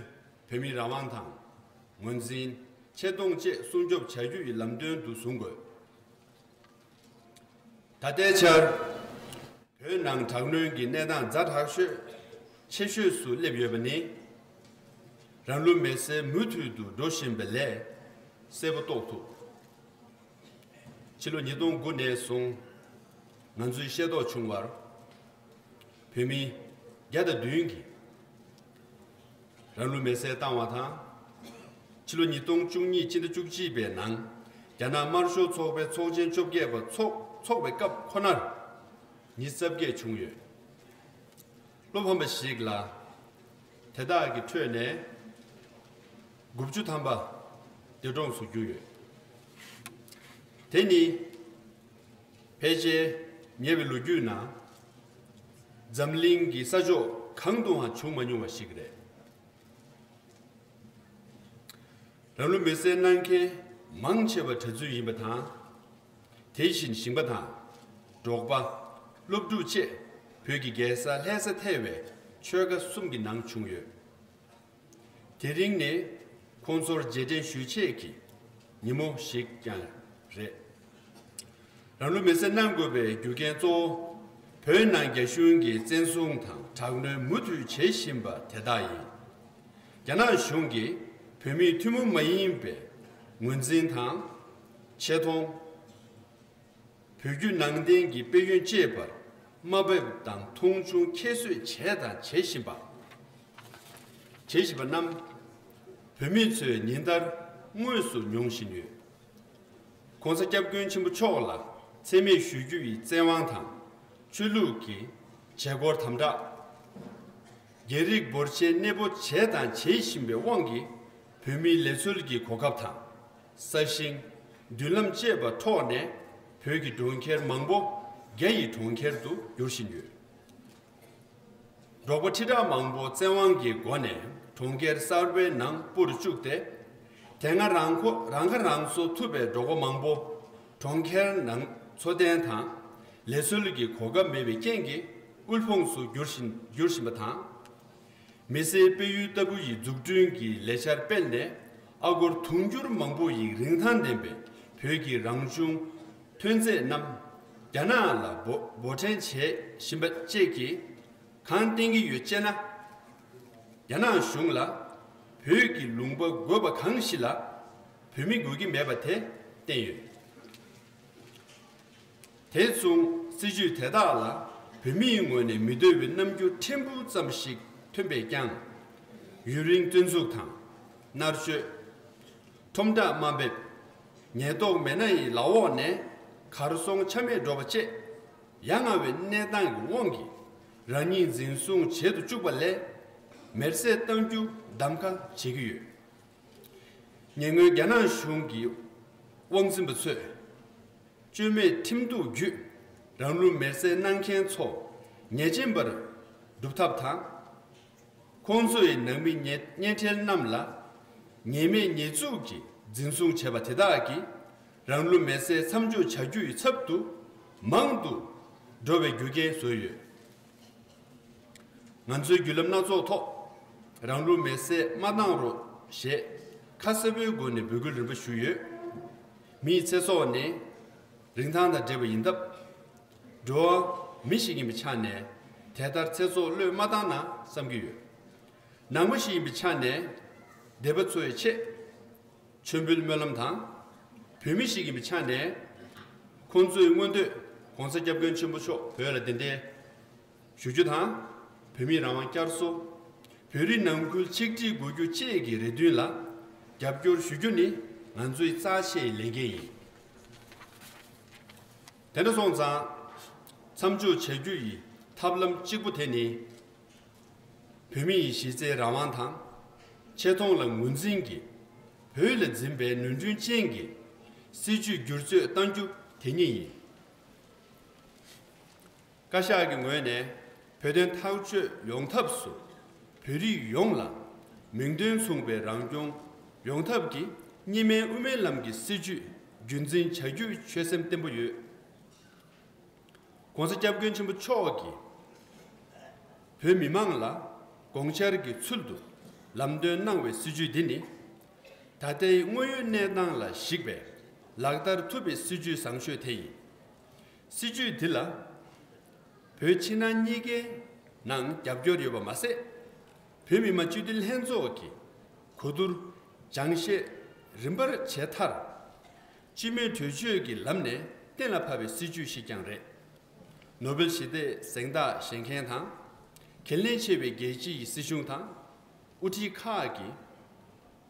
བོད་མིའི་རང་དབང་དང་། ངོས་འཛིན། ཆེ་མཐོང་བཅས་སྲུང་སྐྱོབ་བྱ་རྒྱུ་ཡི་ལམ་སྟོན་དུ་བཟུང་དགོས། ད་ལྟའི་ཆར། བོད་ནང་དྲག་གནོན་གྱི་གནས་སྟངས་ཛ་དྲག་ཤོས་ཆེ་ཤོས་སུ་སླེབས་ཡོད་པ་ནི། རང་ལུས་མེར་སྲེག་མུ་མཐུད་དུ་འགྲོ་བཞིན་པ་ལས་གསལ་པོ་རྟོགས་ཐུབ། ཕྱི་ལོ་ཉིས་སྟོང་དགུ་ནས་བཟུང་ང་ཚོས་ཤེས་རྟོགས་བྱུང་བར། བོད་མི་བརྒྱ་དང་བདུན་གྱིས་རང་ལུས་མེར་སྲེག་བཏང་བ་དང་། ཕྱི་ལོ་ཉིས་སྟོང་བཅུ་གཉིས་སྤྱི་ཟླ་བཅུ་གཅིག་པའི་ནང་རྒྱ་ནག་དམར་ཤོག་ཚོགས་པའི་ཚོགས་ཆེན་བཅོ་བརྒྱད་པ་ཚོགས་ཚོགས་པའི་སྐབས་ཁོ་ནར་མི་རྩ་བརྒྱད་བྱུང་ཡོད། བློ་ཕམ་པ་ཞིག་ལ། དེ་དག་གི་ཁྲོད་ནས་དགུ་བཅུ་ཐམ་པ་འདས་གྲོངས་སུ་གྱུར་ཡོད། དེ་ནི་ཕལ་ཆེར་ཉེ་བའི་ལོ་རྒྱུས་ནང་འཛམ་གླིང་གི་ས་ཕྱོགས་གང་དུའང་བྱུང་མ་མྱོང་བ་ཞིག་རེད། རང་ལུས་མེར་སྲེག་གནང་མཁན་མང་ཆེ་བ་གྲྭ་བཙུན་ཡིན་པ་དང་ དེ་བཞིན་ཞིང་པ་དང་། འབྲོག་པ། སློབ་ཕྲུག་བཅས་བོད་ཀྱི་རྒྱལ་ས་ལྷ་ས་ཐེ་བའི་ཆོལ་ཁ་གསུམ་གྱི་ནང་བྱུང་ཡོད། དེ་རིང་ནི་ཁོང་ཚོར་རྗེས་དྲན་ཞུ་ཆེད་ཀྱི་ཉིན་མོ་ཞིག་ཀྱང་རེད། རང་ལུས་མེར་སྲེག་གནང་དགོས་པའི་རྒྱུ་རྐྱེན་གཙོ་བོ། བོད་ནང་རྒྱ་གཞུང་གིས་བཙན་བཟུང་དང་དྲག་གནོན་མུ་མཐུད་བྱེད་བཞིན་པ་དེ་དག་ཡིན། རྒྱ་ནག་གཞུང་གིས་བོད་མིའི་ཐུན་མོང་མ་ཡིན་པའི་ངོས་འཛིན་དང་། ཆེ་མཐོང་། བོད་བརྒྱུད་ནང་བསྟན་གྱི་དཔལ་ཡོན་བཅས་པར་དམའ་འབེབས་དང་མཐོང་ཆུང་ཁྱད་གསོད་བྱས་དང་བྱེད་བཞིན་པ། བྱེད་བཞིན་པ་རྣམས་བོད་མི་ཚོས་ཉིན་ལྟར་དངོས་སུ་མྱོང་བཞིན་ཡོད། ༸གོང་ས་༸སྐྱབས་མགོན་ཆེན་པོ་མཆོག་ལ་མཚན་སྨད་ཞུ་རྒྱུ་ཡི་བཙན་དབང་དང་། ཆོས་ལུགས་ཀྱི་བྱེད་སྒོར་དམ་དྲག་རྒྱ་རིགས་འབོར་ཆེན་གནས་སྤོ་བྱས་དང་བྱེད་བཞིན་པའི་དབང་གིས། བོད་མིའི་ལས་འཚོལ་གྱི་གོ་སྐབས་དང་། ས་ཞིང་། མདུན་ལམ་བཅས་པ་འཕྲོག་ནས། བོད་ཀྱི་གྲོང་ཁྱེར་མང་པོ་རྒྱ་ཡི་གྲོང་ཁྱེར་དུ་བསྒྱུར་བཞིན་ཡོད། འབྲོག་པ་ཁྲི་ཕྲག་མང་པོ་བཙན་དབང་གི་སྒོ་ནས་གྲོང་ཁྱེར་གསར་པའི་ནང་སྤོ་རུ་བཅུག་སྟེ། དེ་སྔ་རང་ཁོ་རང་ཁ་རང་གསོ་ཐུབ་པའི་འབྲོག་པ་མང་པོ་གྲོང་ཁྱེར་ནང་འཚོ་རྟེན་དང་ལས་འཚོལ་གྱི་གོ་སྐབས་མེད་པའི་རྐྱེན་གྱིས་དབུལ་ཕོངས་སུ་འགྱུར་བཞིན་འགྱུར་བཞིན་པ་དང་། མི་སེར་སྤེལ་ཡུལ་ལྟ་བུ་ཡི་འཛུགས་སྐྲུན་གྱི་ལས་འཆར་སྤེལ་ནས། ཨ་སྒོར་དུང་ཕྱུར་མང་པོ་ཡི་རིན་ཐང་ལྡན་པའི་བོད་ཀྱི་རང་བྱུང་ཐོན་རྫས་རྣམས་རྒྱ་ནག་ལ་འབོ་འབོར་འདྲེན་བྱེད་བཞིན་པ་བཅས་ཀྱིས་གང་བསྟན་གྱི་ཡོད་ཅེ་ན། རྒྱ་ནག་གཞུང་ལ་བོད་ཀྱི་ལུང་པ་དགོས་པ་གང་ཞིག་ལ་བོད་མི་དགོས་ཀྱི་མེད་པ་དེ་བསྟན་ཡོད། དེ་མཚུངས་སྲིད་ཇུས་དེ་དག་ལ་བོད་མིའི་ངོས་ནས་མི་འདོད་པའི་རྣམ་འགྱུར་ཕྲན་བུ་ཙམ་ཞིག་ཐོན་པས་ཀྱང་། ཡུན་རིང་བཙན་འཛུལ་དང་མནར་གཅོད། ཁྲོམ་བསྒྲགས་དམའ་འབེབས། ཉེན་རྟོག་མི་སྣ་ཡི་ལག་འོག་ནས་གར་སོང་ཆ་མེད་འགྲོ་བ་བཅས་ཡ་ང་བའི་གནས་སྟངས་ཀྱི་དབང་གིས་རང་ཉིད་འཛིན་བཟུང་བྱེད་དུ་བཅུག་པ་ལས་མེར་སྲེག་གཏང་རྒྱུ་གདམ་ཁ་བྱེད་ཀྱི་ཡོད། ཉེ་སྔོན་རྒྱ་ནག་གཞུང་གི་དབང་འཛིན་པ་ཚོས་བཅོས་མའི་ཁྲིམས་གཏུག་བརྒྱུད་རང་ལུས་མེར་སྲེག་གནང་མཁན་ཚོ་ཉེས་ཅན་པར་སྒྲུབ་ཐབས་དང་། ཁོང་ཚོ་ཡི་ནང་མི་ཉེ་གཉེན་འཕྲད་རྣམས་ལ་ཉེས་མེད་ཉེས་འཛུགས་ཀྱིས་འཛིན་བཟུང་བྱས་པ་དེ་དག་གིས་རང་ལུས་མེར་སྲེག་མཚམས་འཇོག་བྱ་རྒྱུ་ཡི་ཚབ་ཏུ་མང་དུ་འགྲོ་བའི་རྒྱུ་རྐྱེན་བཟོས་ཡོད། ང་ཚོའི་བརྒྱུད་ལམ་སྣ་ཚོགས་ཐོག་རང་ལུས་མེར་སྲེག་མ་བཏང་རོགས་ཞེས་ཁ་གསལ་པོའི་སྒོ་ནས་འབོད་སྐུལ་རིམ་པ་ཞུས་ཡོད། མིའི་ཚེ་སྲོག་ནི་རིན་ཐང་དང་འབྲེལ་བ་ཡིན་སྟབས། འགྲོ་བ་མི་ཞིག་ཡིན་པའི་ཆ་ནས་དེ་ལྟར་ཚེ་སྲོག་བློས་མ་བཏང་ན་བསམ་གྱི་ཡོད། ནང་པ་ཞིག་ཡིན་པའི་ཆ་ནས་སྡེ་པ་ཚོའི་ཆེད་མཆོད་འབུལ་སྨོན་ལམ་དང་། བོད་མི་ཞིག་ཡིན་པའི་ཆ་ནས་ཁོང་ཚོའི་མངོན་འདོད་༸གོང་ས་༸སྐྱབས་མགོན་ཆེན་པོ་མཆོག་བོད་ལ་གདན་འདྲེན་ཞུ་རྒྱུ་དང་། བོད་མིའི་རང་དབང་བསྐྱར་གསོ། བོད་རིགས་ནང་ཁུལ་ཆིག་སྒྲིལ་དགོས་རྒྱུ་བཅས་ཀྱི་རེ་འདུན་ལ་རྒྱབ་སྐྱོར་ཞུ་རྒྱུ་ནི་ང་ཚོའི་རྩ་ཆེའི་ལས་འགན་ཡིན། དེ་འདྲ་སོང་ཙང་། མཚམས་འཇོག་བྱ་རྒྱུ་ཡི་ཐབས་ལམ་གཅིག་པུ་དེ་ནི། བོད་མི་ཡི་གཞི་རྩའི་རང་དབང་དང་། ཆེ་མཐོང་ལ་ངོས་འཛིན་གྱིས་བོད་ལ་འཛིན་པའི་ནོར་འཁྲུལ་ཅན་གྱི་སྲིད་ཇུས་བསྒྱུར་བཅོས་གཏང་རྒྱུ་དེ་ཉིད་ཡིན། བཀའ་ཤག་གི་ངོས་ནས་བོད་དོན་ཐག་གཅོད་ཡོང་ཐབས་སུ་བོད་རིགས་ཡོངས་ལ་མིང་དོན་མཚུངས་པའི་རང་སྐྱོང་ཡོང་ཐབས་ཀྱི་གཉིས་སྨན་དབུ་མའི་ལམ་གྱི་སྲིད་ཇུས་རྒྱུན་འཛིན་བྱ་རྒྱུའི་ཆོད་སེམས་བརྟན་པོ་ཡོད། ༸གོང་ས་༸སྐྱབས་མགོན་ཆེན་པོ་མཆོག་གིས་བོད་མི་མང་ལ་དགོངས་འཆར་གྱི་ཚུལ་དུ་ལམ་སྟོན་གནང་བའི་སྲིད་ཇུས་འདི་ནི། ད་ལྟའི་དངོས་ཡོད་གནས་སྟངས་ལ་གཞིགས་པའི་ལག་བསྟར་ཐུབ་པའི་སྲིད་ཇུས་བཟང་ཤོས་དེ་ཡིན། སྲིད་ཇུས་འདི་ལ་བོད་ཕྱི་ནང་གཉིས་ཀའི་ནང་རྒྱབ་སྐྱོར་ཡོད་པ་མ་ཟད། བོད་མི་མང་སྤྱི་འཐུས་ལྷན་ཚོགས་ཀྱི་གོ་བསྡུར་སྦྱང་བཤད་རིམ་པར་བྱས་མཐར། སྤྱི་མོས་གྲོས་ཆོད་ཀྱི་ལམ་ནས་གཏན་ལ་ཕབ་པའི་སྲིད་ཇུས་ཤིག་ཀྱང་རེད། ནོ་བེལ་ཞི་བདེའི་གཟེངས་རྟགས་བཞེས་མཁན་དང་། གལ་གནད་ཆེ་བའི་རྒྱལ་སྤྱི་ཡི་སྲིད་གཞུང་དང་། དབུ་ཁྲིད་ཁག་གིས་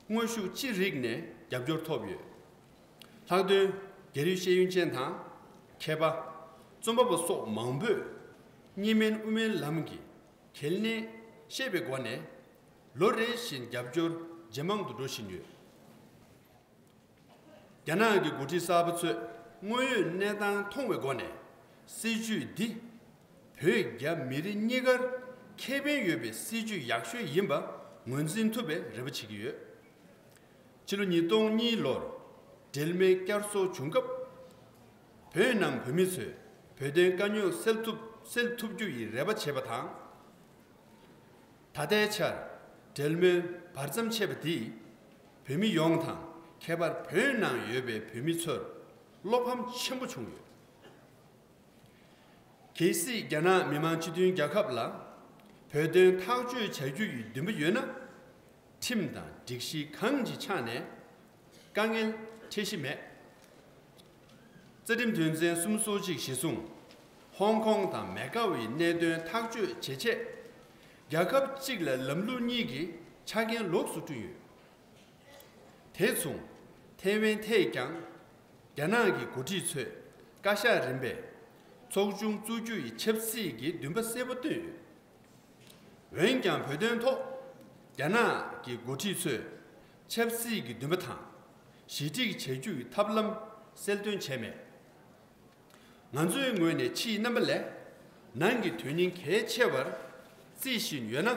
དངོས་ཤུགས་ཅི་རིགས་ནས་རྒྱབ་སྐྱོར་ཐོབ་ཡོད། ལྷག་དོན་རྒྱལ་ཡུལ་ཤེས་ཡོན་ཅན་དང་། མཁས་པ། རྩོམ་པ་པོ་སོགས་མང་པོས་གཉིས་སྨན་དབུ་མའི་ལམ་གྱི་གལ་གནད་ཤེས་པའི་སྒོ་ནས། ལོ་རེ་བཞིན་རྒྱབ་སྐྱོར་ཇེ་མང་དུ་འགྲོ་བཞིན་ཡོད། རྒྱ་ནག་གི་འགོ་ཁྲིད་གསར་པ་ཚོས་དངོས་ཡོད་གནས་སྟངས་མཐོང་བའི་སྒོ་ནས། སྲིད་ཇུས་འདི་བོད་རྒྱ་མི་རིགས་གཉིས་ཀར་ཁེ་ཕན་ཡོད་པའི་སྲིད་ཇུས་ཡག་ཤོས་ཡིན་པ་ངོས་འཛིན་ཐུབ་པའི་རེ་བ་བྱེད་ཀྱི་ཡོད། ཕྱི་ལོ་ཉིས་སྟོང་གཉིས་ལོར་འབྲེལ་མོལ་བསྐྱར་གསོ་བྱུང་སྐབས། བོད་ནང་བོད་མི་ཚོས་བོད་དོན་དཀའ་རྙོག་སེལ་ཐུབ་སེལ་ཐུབ་རྒྱུ་ཡི་རེ་བ་བྱེད་པ་དང་། ད་ལྟའི་ཆར་འབྲེལ་མོལ་བར་མཚམས་ཆད་པ་འདིས་བོད་མི་ཡོངས་དང་ཁྱད་པར་བོད་ནང་ཡོད་པའི་བོད་མི་ཚོར་བློ་ཕམ་ཆེན་པོ་བྱུང་ཡོད། གལ་སྲིད་རྒྱ་ནག་མི་དམངས་སྤྱི་མཐུན་རྒྱལ་ཁབ་ལ་བོད་དོན་ཐག་གཅོད་བྱ་རྒྱུ་ཡི་འདུན་པ་ཡོད་ན། ཁྲིམས་དང་སྒྲིག་གཞི་གང་གི་ཆ་ནས་དཀའ་ངལ་འཕྲད་གཞི་མེད། རྩ་ཁྲིམས་དོན་ཚན་སུམ་ཅུ་སོ་གཅིག་གཞིར་བཟུང་། ཧོང་ཀོང་དང་མེ་ཀའོ་ཡི་གནད་དོན་ཐག་གཅོད་བྱེད་ཆེད། རྒྱལ་ཁབ་གཅིག་ལ་ལམ་ལུགས་གཉིས་ཀྱི་ཆ་རྐྱེན་ལོགས་སུ་བསྐྲུན་ཡོད། དེ་མཚུངས་ཐའེ་ཝན་ཐད་ཀྱང་རྒྱ་ནག་གི་འགོ་ཁྲིད་ཚོས་བཀའ་ཤག་རིམ་པས་ཚོགས་ཆུང་བཙུགས་རྒྱུ་ཡི་ཆབ་སྲིད་ཀྱི་འདུན་པ་གསལ་པོ་བཏོན་ཡོད། འོན་ཀྱང་བོད་དོན་ཐོག་རྒྱ་ནག་གི་འགོ་ཁྲིད་ཚོས་ཆབ་སྲིད་ཀྱི་འདུན་པ་དང་ཞི་འགྲིག་བྱ་རྒྱུ་ཡི་ཐབས་ལམ་གསལ་སྟོན་བྱས་མེད། ང་ཚོའི་ངོས་ནས་ཕྱིའི་རྣམ་པ་ལས་ནང་གི་དོན་སྙིང་གལ་ཆེ་བར་བརྩི་བཞིན་ཡོད་ན།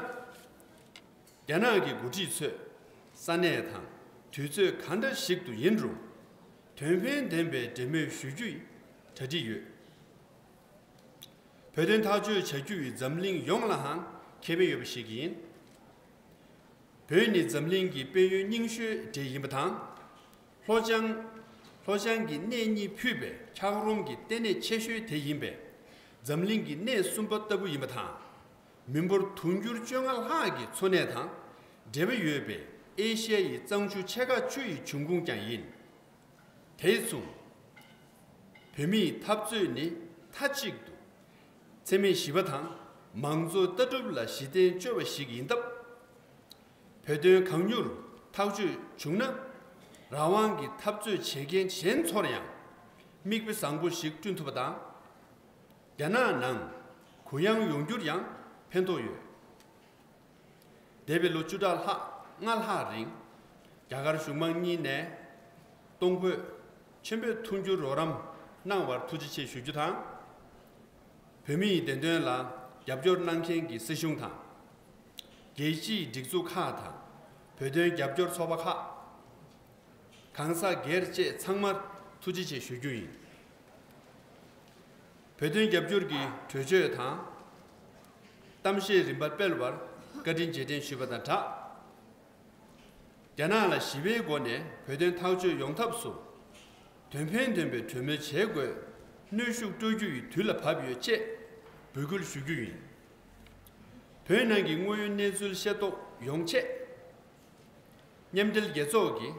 རྒྱ་ནག་གི་འགོ་ཁྲིད་ཚོས་ས་གནས་དང་དུས་ཚོད་གང་འདྲ་ཞིག་ཏུ་ཡིན་རུང་དོན་ཕན་ལྡན་པའི་འབྲེལ་མོལ་ཞུ་རྒྱུ་ཡི་གྲ་སྒྲིག་ཡོད། བོད་དོན་ཐག་གཅོད་བྱ་རྒྱུ་ཡི་འཛམ་གླིང་ཡོངས་ལའང་ཁེ་ཕན་ཡོད་པ་ཞིག་ཡིན། བོད་ནི་འཛམ་གླིང་གི་དཔལ་ཡོན་རྙིང་ཤོས་གྲས་ཡིན་པ་དང་། ལྷོ་བྱང་ལྷོ་བྱང་གི་གནས་གཉིས་ཕུད་པའི་འཁྱགས་རོམ་གྱི་ལྟེ་གནས་ཆེ་ཤོས་དེ་ཡིན་པས། འཛམ་གླིང་གི་གནས་གསུམ་པ་ལྟ་བུ་ཡིན་པ་དང་། མི་འབོར་དུང་ཕྱུར་བཅོ་ལྔ་ལྷག་གི་འཚོ་གནས་དང་འབྲེལ་བ་ཡོད་པའི་ཨེ་ཤ་ཡ་ཡི་གཙང་ཆུ་ཕྱེད་ཀ་བཅུ་ཡི་འབྱུང་ཁུངས་ཀྱང་ཡིན། དེ་མཚུངས། བོད་མིའི་འཐབ་རྩོད་ནི་མཐའ་གཅིག་ཏུ་འཚེ་མེད་ཞི་བ་དང་མང་གཙོ་ལྟ་གྲུབ་ལ་གཞི་རྟེན་བཅོལ་བ་ཞིག་ཡིན་སྟབས། བོད་དོན་གང་མྱུར་ཐག་གཅོད་བྱུང་ན། རང་དབང་གི་འཐབ་རྩོད་བྱེད་མཁན་གཞན་ཚོར་ཡང་མིག་དཔེ་བཟང་པོ་ཞིག་བསྐྲུན་ཐུབ་པ་དང་། རྒྱ་ནག་ནང་གུ་ཡངས་ཡོང་རྒྱུར་ཡང་ཕན་ཐོགས་ཡོད། འདས་པའི་ལོ་བཅུ་ཕྲག་ལྷག་ལྔ་ལྷག་རིང་། རྒྱ་གར་གཞུང་མང་གཉིས་ནས་གཏོང་ཕོད་ཆེན་པོས་མཐུན་འགྱུར་རོགས་རམ་གནང་བར་ཐུགས་རྗེ་ཆེ་ཞུ་རྒྱུ་དང་། བོད་མིའི་བདེན་དོན་ལ་རྒྱབ་སྐྱོར་གནང་མཁན་གྱི་སྲིད་གཞུང་དང་། རྒྱལ་སྤྱིའི་སྒྲིག་འཛུགས་ཁག་དང་བོད་དོན་རྒྱབ་སྐྱོར་ཚོགས་པ་ཁག་གང་ཟག་སྒེར་བཅས་ཚང་མར་ཐུགས་རྗེ་ཆེ་ཞུ་རྒྱུ་ཡིན། བོད་དོན་རྒྱབ་སྐྱོར་གྱི་གྲོས་ཆོད་དང་། གཏམ་བཤད་རིམ་པར་སྤེལ་བར་བཀའ་དྲིན་རྗེས་དྲན་ཞུས་པ་དང་སྦྲགས། རྒྱ་ནག་ལ་ཞི་བའི་སྒོ་ནས་བོད་དོན་ཐག་གཅོད་ཡོང་ཐབས་སུ། དོན་ཕན་ལྡན་པའི་གྲོས་མོལ་བྱེད་དགོས། གནོན་ཤུགས་སྤྲོད་རྒྱུ་ཡི་དུས་ལ་བབ་ཡོད་ཅེས་འབོད་སྐུལ་ཞུ་རྒྱུ་ཡིན། བོད་ནང་གི་དངོས་ཡོད་གནས་ཚུལ་ཤེས་རྟོགས་ཡོང་ཆེད། མཉམ་འབྲེལ་རྒྱལ་ཚོགས་ཀྱི་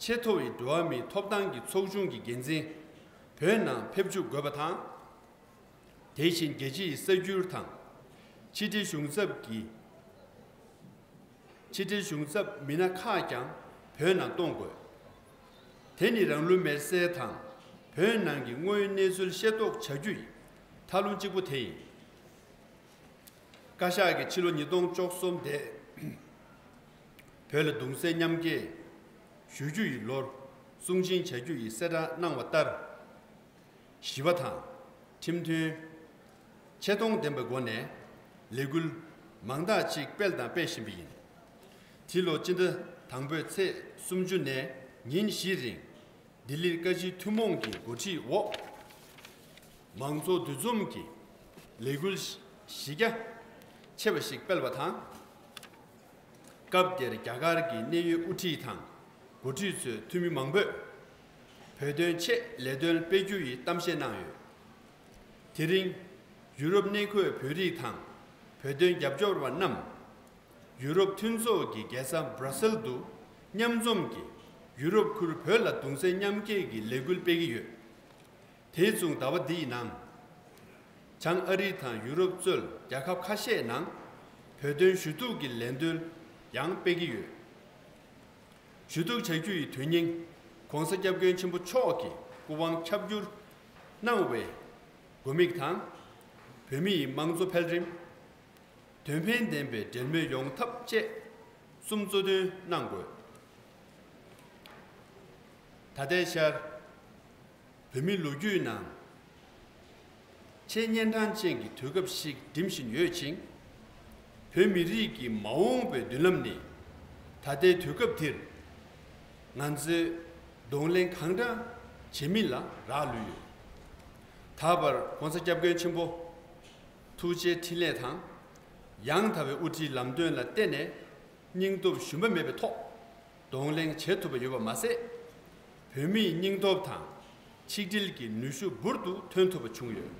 ཆེས་མཐོ་བའི་འགྲོ་བ་མིའི་ཐོབ་ཐང་གི་ཚོགས་ཆུང་གི་འགན་འཛིན་བོད་ནང་ཕེབས་བཅུག་དགོས་པ་དང་། དེ་བཞིན་རྒྱལ་སྤྱིའི་གསར་འགྱུར་དང་། ཕྱི་འབྲེལ་གཞུང་ཚབ་ཀྱི་ཕྱི་འབྲེལ་གཞུང་ཚབ་མི་སྣ་ཁག་ཀྱང་བོད་ནང་གཏོང་དགོས། དེ་ནི་རང་ལུས་མེར་སྲེག་དང་བོད་ནང་གི་དངོས་ཡོད་གནས་ཚུལ་ཤེས་རྟོགས་བྱ་རྒྱུ་ཡི་ཐབས་ལམ་གཅིག་པུ་དེ་ཡིན། བཀའ་ཤག་གིས་ཕྱི་ལོ་ཉིས་སྟོང་བཅུ་གསུམ་དེ་བོད་ལ་གདུང་སེམས་མཉམ་སྐྱེད་ཞུ་རྒྱུ་ཡི་ལོར་གསུང་ཆེན་བྱ་རྒྱུ་ཡི་གསལ་བསྒྲགས་གནང་བ་ལྟར། ཞི་བ་དང་། ཁྲིམས་མཐུན། ཆེ་མཐོང་ལྡན་པའི་སྒོ་ནས་ལས་འགུལ་མང་དག་ཅིག་སྤེལ་དང་སྤེལ་བཞིན་པ་ཡིན། དེ་ལོ་སྤྱི་ཟླ་དང་པོའི་ཚེས་སུམ་ཅུ་ནས་ཉིན་བཞིའི་རིང་ལྡི་ལིར་བཀའ་སྤྱིའི་ཐུན་མོང་གི་འགོ་ཁྲིད་འོག་མང་ཚོགས་འདུ་འཛོམས་ཀྱི་ལས་འགུལ་གཞི་རྒྱ་ཆེ་བ་ཞིག་སྤེལ་བ་དང་། སྐབས་དེར་རྒྱ་གར་གྱི་གནད་ཡོད་དབུ་ཁྲིད་དང་འགོ་ཁྲིད་ཚོའི་འཐུས་མི་མང་པོས་བོད་དོན་ཆེད་ལས་དོན་སྤེལ་རྒྱུ་ཡི་གཏམ་བཤད་གནང་ཡོད། དེ་རིང་ཡུ་རོབ་གནས་འཁོད་བོད་རིགས་དང་བོད་དོན་རྒྱབ་སྐྱོར་བ་རྣམས་ཡུ་རོབ་མཐུན་ཚོགས་ཀྱི་རྒྱལ་ས་སྦྲ་སེལ་དུ་མཉམ་འཛོམས་ཀྱིས་ཡུ་རོབ་ཁུལ་བོད་ལ་གདུང་སེམས་མཉམ་སྐྱེད་ཀྱི་ལས་འགུལ་སྤེལ་གྱི་ཡོད། དེ་མཚུངས་ཟླ་བ་འདིའི་ནང་། བྱང་ཨ་རི་དང་ཡུ་རོབ་གཙོས་རྒྱལ་ཁབ་ཁ་ཤས་ནང་བོད་དོན་ཞུ་གཏུག་གི་ལས་དོན་ཡང་སྤེལ་གྱི་ཡོད། ཞུ་གཏུག་བྱ་རྒྱུ་ཡི་དོན་སྙིང་༸གོང་ས་༸སྐྱབས་མགོན་ཆེན་པོ་མཆོག་གིས་སྐུ་དབང་ཁྱབ་བསྒྱུར་གནང་བའི་དགོས་དམིགས་དང་། བོད་མིའི་དམངས་གཙོ་འཕེལ་རིམ། དོན་ཕན་ལྡན་པའི་འབྲེལ་མོལ་ཡོང་ཐབས་བཅས་གསུམ་གཙོ་དོན་གནང་དགོས། ད་ལྟའི་ཆར་བོད་མིའི་ལོ་རྒྱུས་ནང་ཆེས་གཉན་འཕྲང་ཅན་གྱི་དུས་སྐབས་ཤིག་འགྲིམ་བཞིན་ཡོད་ཅིང་། བོད་མི་རིགས་ཀྱི་མ་འོངས་པའི་མདུན་ལམ་ནི་ད་ལྟའི་དུས་སྐབས་འདིར་ང་ཚོས་གདོང་ལེན་གང་འདྲ་བྱེད་མིན་ལ་རག་ལུས་ཡོད། ད་བར་༸གོང་ས་༸སྐྱབས་མགོན་ཆེན་པོ་ཐུགས་རྗེའི་འཕྲིན་ལས་དང་། ཡང་དག་པའི་དབུ་ཁྲིད་ལམ་སྟོན་ལ་བརྟེན་ནས་སྙིང་སྟོབས་ཞུམ་པ་མེད་པའི་ཐོག་གདོང་ལེན་བྱེད་ཐུབ་པ་ཡོད་པ་མ་ཟད། བོད་མིའི་སྙིང་སྟོབས་དང་ཆིག་སྒྲིལ་གྱི་ནུས་ཤུགས་འབུར་དུ་ཐོན་ཐུབ་པ་བྱུང་ཡོད།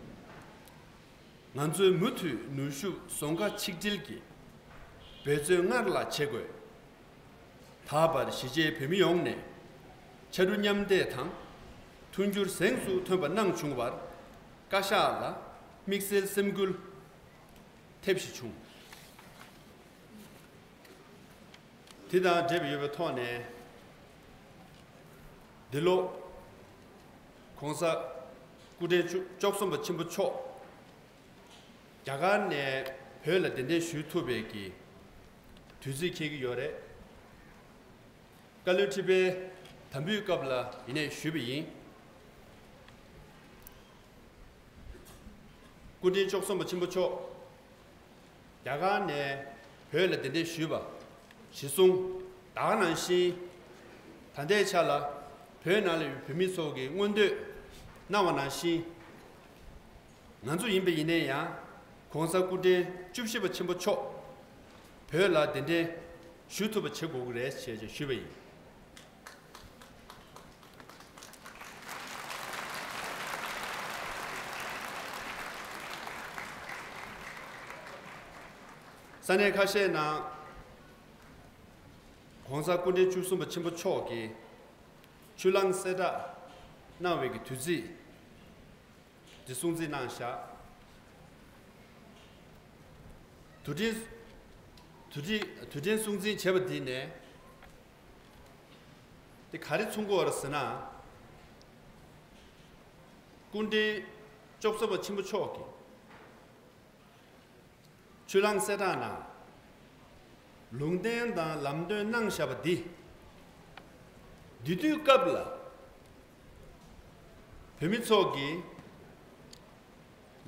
ང་ཚོས་མུ་མཐུད་ནུས་ཤུགས་ཟུང་འགྲེལ་ཆིག་སྒྲིལ་གྱིས་འབད་བརྩོན་སྔར་ལ་བྱེད་དགོས། ད་བར་གཞིས་བྱེས་བོད་མི་ཡོངས་ནས་ཕྱར་གྲུ་མཉམ་འདེགས་དང་མཐུན་འགྱུར་གཟེངས་སུ་ཐོན་པ་གནང་བྱུང་བར་བཀའ་ཤག་ལ་དམིགས་བསལ་སེམས་འགུལ་ཐེབས་ཤིག་བྱུང་། དེ་དང་འབྲེལ་བ་ཡོད་པའི་ཐོག་ནས། འདི་ལོ་༸གོང་ས་སྐུ་ཕྲེང་བཅུ་བཅུ་གསུམ་པ་ཆེན་པོ་མཆོག་རྒྱ་གར་ནས་བོད་ལ་གདན་འདྲེན་ཞུ་ཐུབ་པའི་གི་དུས་ཚོད་འཁེལ་གྱི་ཡོད་རེད། བཀའ་བློན་ཁྲི་པས་དམ་འབུལ་སྐབས་ལ་ཡིན་ནའི་ཞུས་པ་ཡིན། སྐུ་ཕྲེང་བཅུ་གསུམ་པ་ཆེན་པོ་མཆོག་རྒྱ་གར་ནས་བོད་ལ་གདན་འདྲེན་ཞུས་པ་གཞིར་བཟུང་། ད་ག་ནང་བཞིན་ད་ལྟའི་ཆ་ལ་བོད་ནང་ལ་ཡོད་བོད་མི་ཚོ་གི་མངོན་འདོད་གནང་བ་ནང་བཞིན། ང་ཚོ་ཡིན་པ་ཡིན་ནའི་ཡང་༸གོང་ས་སྐུ་ཕྲེང་བཅུ་བཞི་པ་ཆེན་པོ་མཆོག་བོད་ལ་གདན་འདྲེན་ཞུ་ཐུབ་པ་བྱེད་དགོས་ཀྱི་རེད་ཅེས་ཞུས་པ་ཡིན། ས་གནས་ཁ་ཤས་ནང་༸གོང་ས་སྐུ་ཕྲེང་བཅུ་གསུམ་པ་ཆེན་པོ་མཆོག་གིས་ཆུ་གླང་གསལ་བསྒྲགས་གནང་བའི་གི་དུས་ཚིགས་འདི་སྲུང་བརྩི་གནང་བཞག་དུས་དྲན་དུས་དྲན་དུས་དྲན་སྲུང་བརྩི་བྱས་པ་འདི་ནས། དེ་ག་རེ་མཚོན་གྱི་ཡོད་རེད་ཟེར་ན། སྐུ་ཕྲེང་བཅུ་གསུམ་པ་ཆེན་པོ་མཆོག་གིས་ཆུ་གླང་གསལ་བསྒྲགས་ནང་ལུང་བསྟན་དང་ལམ་སྟོན་གནང་བཞག་པ་འདི། འདི་དུས་སྐབས་ལ་བོད་མི་ཚོ་གིས་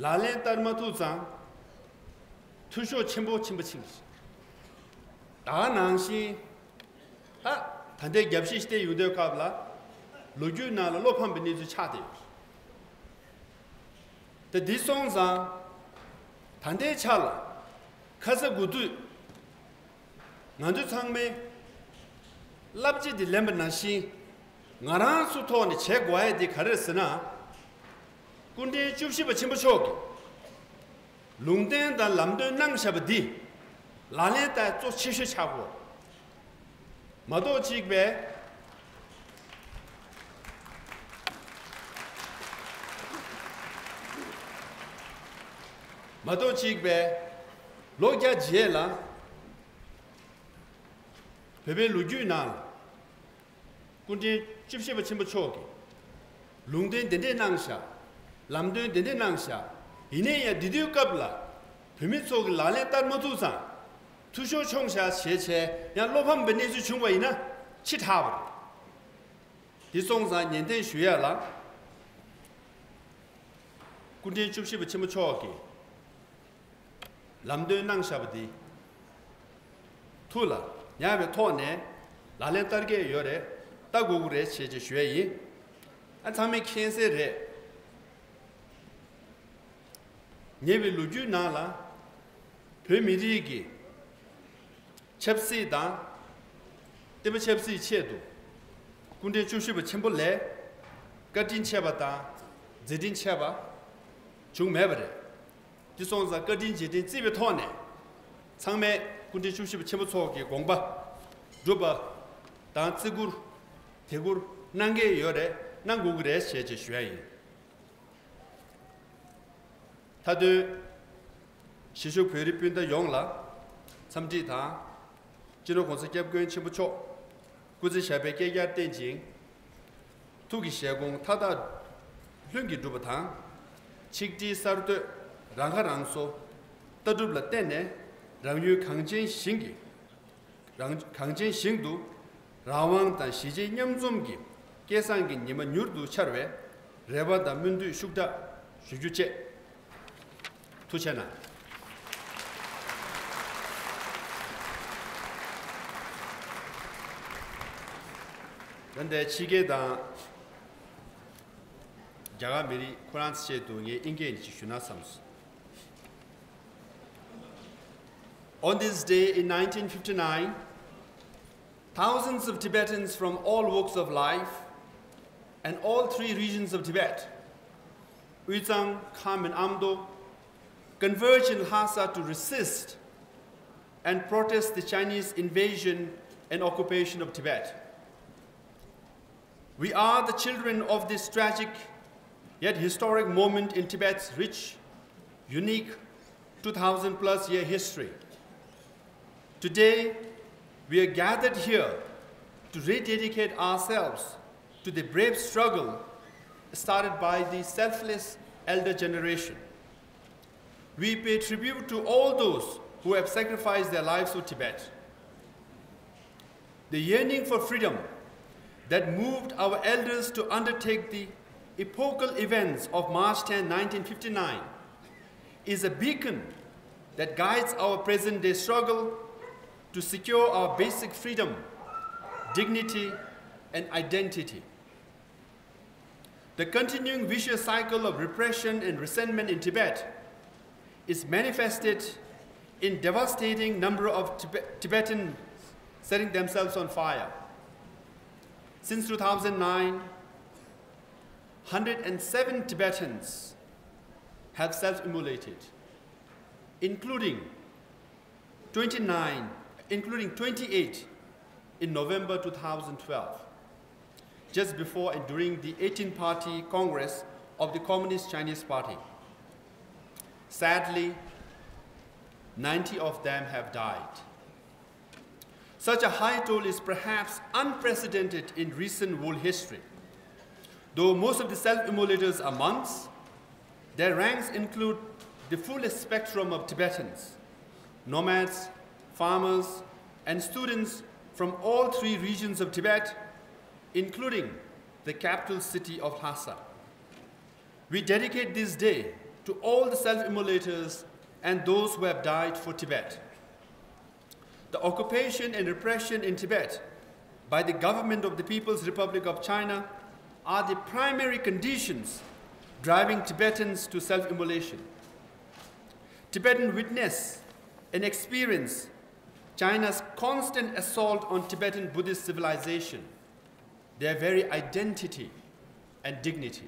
ལག་ལེན་བསྟར་མ་ཐུབ་ཙང་འཐུས་ཤོར་ཆེན་པོ་ཕྱིན་པ་ཕྱིན་གྱི་རེད། ད་ག་ནང་བཞིན། ད་ད་ལྟའི་རྒྱབ་བཤིག་བལྟས་ཡོང་དུས་སྐབས་ལ་ལོ་རྒྱུས་ནང་ལ་བློ་ཕམ་པའི་གནས་ཚུལ་ཆགས་བསྡད་ཡོད། དེ་འདི་སོང་ཙང་ད་ལྟའི་ཆ་ལ་ཁ་ས་དགུ་དུས་ང་ཚོ་ཚང་མས་བསླབ་བྱ་འདི་ལེན་པ་ནང་བཞིན། ང་རང་ཚོ་ཐོག་ནས་བྱེད་དགོས་ཡ་དེ་ག་རེ་རེད་ཟེར་ན། སྐུ་ཕྲེང་བཅུ་བཞི་པ་ཆེན་པོ་མཆོག་གིས་ལུང་བསྟན་དང་ལམ་སྟོན་གནང་བཞག་པ་འདི་ལག་ལེན་བསྟར་གཙོ་ཆེ་ཤོས་ཆགས་དགོས། མ་གཏོགས་གཅིག་པས། མ་གཏོགས་གཅིག་པས། ལོ་བརྒྱ་རྗེས་ལ་བོད་པའི་ལོ་རྒྱུས་ནང་ལ། སྐུ་ཕྲེང་བཅུ་བཞི་པ་ཆེན་པོ་མཆོག་གིས་ལུང་བསྟན་དེ་འདྲས་གནང་བཞག་ལམ་སྟོན་དེ་འདྲས་གནང་བཞག་ཡིན་ནའི་ཡང་འདི་དུས་སྐབས་ལ་བོད་མི་ཚོ་གིས་ལག་ལེན་བསྟར་མ་ཐུབ་ཙང་འཐུས་ཤོར་བྱུང་བཞག་ཞེས་བྱས་ཡང་བློ་ཕམ་པའི་གནས་ཚུལ་བྱུང་བ་ཡིན་ན་ཕྱི་དྲགས་པ་རེད། འདི་སོང་ཙང་ཉན་ཐོས་ཞུ་ཡ་ལ། སྐུ་ཕྲེང་བཅུ་བཞི་པ་ཆེན་པོ་མཆོག་གིས། ལམ་སྟོན་གནང་བཞག་པ་འདི། ཐུགས་ལ་ཉར་བའི་ཐོག་ནས་ལག་ལེན་བསྟར་གྱི་ཡོད་རེད་ལྟ་དགོས་ཀྱི་རེད་ཞེས་ཅིག་ཞུ་ཡ་ཡིན། ཨ་ཚང་མས་མཁྱེན་གསལ་རེད། ཉེ་བའི་ལོ་རྒྱུས་ནང་ལ་བོད་མི་རིགས་ཀྱི་ཆབ་སྲིད་དང་། བསྟན་པ་ཆབ་སྲིད་ཆེད་དུ་སྐུ་ཕྲེང་བཅུ་བཞི་པ་ཆེན་པོ་ལས་བཀའ་དྲིན་ཆེ་བ་དང་མཛད་འཕྲིན་ཆེ་བ་བྱུང་མེད་པ་རེད། དེ་སོང་ཙང་བཀའ་དྲིན་རྗེས་དྲན་བརྩི་བའི་ཐོག་ནས་ཚང་མས་སྐུ་ཕྲེང་བཅུ་བཞི་པ་ཆེན་པོ་མཆོག་གི་དགོངས་པ་སྒྲུབ་པ་དང་བརྩི་བཀུར་དད་བཀུར་གནང་གི་ཡོད་རེད་གནང་དགོས་ཀྱི་རེད་ཞེས་ཅེས་ཞུ་ཡ་ཡིན། མཐའ་དོན། གཞིས་བཞུགས་བོད་རིགས་སྤུན་ཟླ་ཡོངས་ལ་འཚམས་འདྲི་དང་། སྤྱི་ནོར་༸གོང་ས་༸སྐྱབས་མགོན་ཆེན་པོ་མཆོག་སྐུ་ཚེ་ཞབས་པད་བསྐལ་བརྒྱར་བརྟན་ཅིང་། ཐུགས་ཀྱི་བཞེད་དགོངས་མཐའ་དག་ལྷུན་གྱིས་འགྲུབ་པ་དང་། ཆིག་སྒྲིལ་གསར་གཏོད་རང་ཁ་རང་གསོ་ལྟ་གྲུབ་ལ་བརྟེན་ནས་རང་ཡུལ་གངས་ཅན་ཞིང་གི་རང་གངས་ཅན་ཞིང་དུ་རང་དབང་དང་གཞིས་བྱེས་མཉམ་འཛོམས་ཀྱི་སྐལ་བཟང་གི་ཉི་མ་མྱུར་དུ་འཆར་བའི་རེ་བ་དང་སྨོན་འདུན་ཤུགས་དྲག་ཞུ་རྒྱུ་བཅས། ཐུགས་རྗེ་གནང་། ད་ལྟའི་ཕྱི་རྒྱལ་དང་ རྒྱ་གར་མི་རིགས་ཁོ་རང་ཚོའི་ཆེད་དུ་ངས་ཨིན་སྐད་ནས་ཅིག་ཞུ་ན་བསམས་སོང་། On this day in nineteen fifty-nine, thousands of Tibetans from all walks of life and all three regions of Tibet, Uytsang, Kham, and Amdo, converged in Lhasa to resist and protest the Chinese invasion and occupation of Tibet. We are the children of this tragic yet historic moment in Tibet's rich, unique two thousand plus year history. Today, we are gathered here to rededicate ourselves to the brave struggle started by the selfless elder generation. We pay tribute to all those who have sacrificed their lives for Tibet. The yearning for freedom that moved our elders to undertake the epochal events of March tenth, nineteen fifty-nine, is a beacon that guides our present day struggle to secure our basic freedom, dignity, and identity. The continuing vicious cycle of repression and resentment in Tibet is manifested in devastating number of Tibe- Tibetans setting themselves on fire. Since two thousand nine, one hundred and seven Tibetans have self-immolated, including twenty-nine, including twenty-eight in November two thousand twelve, just before and during the eighteen party Congress of the Communist Chinese Party. Sadly, ninety of them have died. Such a high toll is perhaps unprecedented in recent world history. Though most of the self-immolators are monks, their ranks include the fullest spectrum of Tibetans, nomads, farmers, and students from all three regions of Tibet, including the capital city of Lhasa. We dedicate this day to all the self-immolators and those who have died for Tibet. The occupation and repression in Tibet by the government of the People's Republic of China are the primary conditions driving Tibetans to self-immolation. Tibetans witness and experience China's constant assault on Tibetan Buddhist civilization, their very identity and dignity.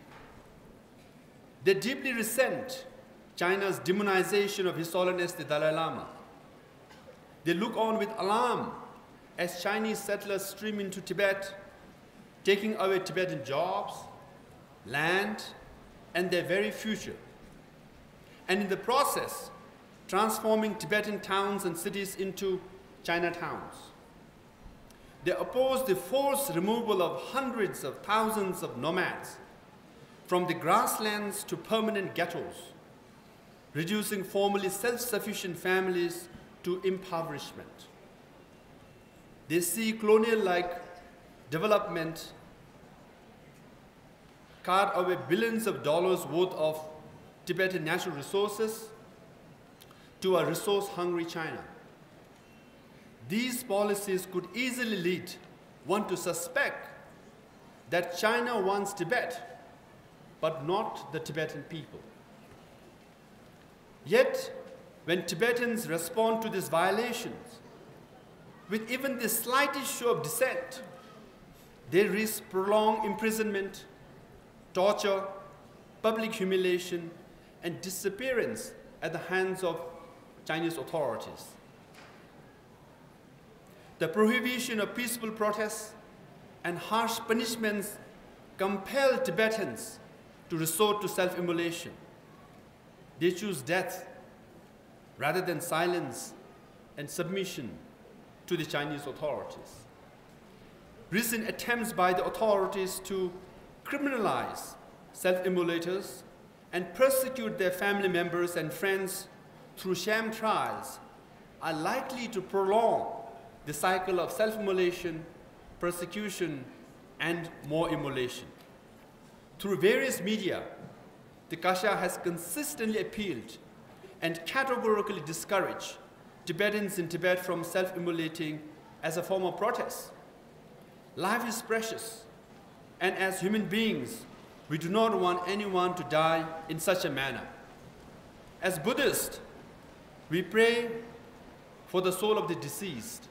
They deeply resent China's demonization of His Holiness the Dalai Lama. They look on with alarm as Chinese settlers stream into Tibet, taking away Tibetan jobs, land, and their very future, and in the process, transforming Tibetan towns and cities into Chinatowns. They oppose the forced removal of hundreds of thousands of nomads from the grasslands to permanent ghettos, reducing formerly self-sufficient families to impoverishment. They see colonial-like development cart away billions of dollars worth of Tibetan natural resources to a resource-hungry China. These policies could easily lead one to suspect that China wants Tibet, but not the Tibetan people. Yet, when Tibetans respond to these violations with even the slightest show of dissent, they risk prolonged imprisonment, torture, public humiliation, and disappearance at the hands of Chinese authorities. The prohibition of peaceful protests and harsh punishments compel Tibetans to resort to self-immolation. They choose death rather than silence and submission to the Chinese authorities. Recent attempts by the authorities to criminalize self-immolators and persecute their family members and friends through sham trials are likely to prolong the cycle of self-immolation, persecution, and more immolation. Through various media, the Kashag has consistently appealed and categorically discouraged Tibetans in Tibet from self-immolating as a form of protest. Life is precious, and as human beings, We do not want anyone to die in such a manner. As Buddhists, we pray for the soul of the deceased.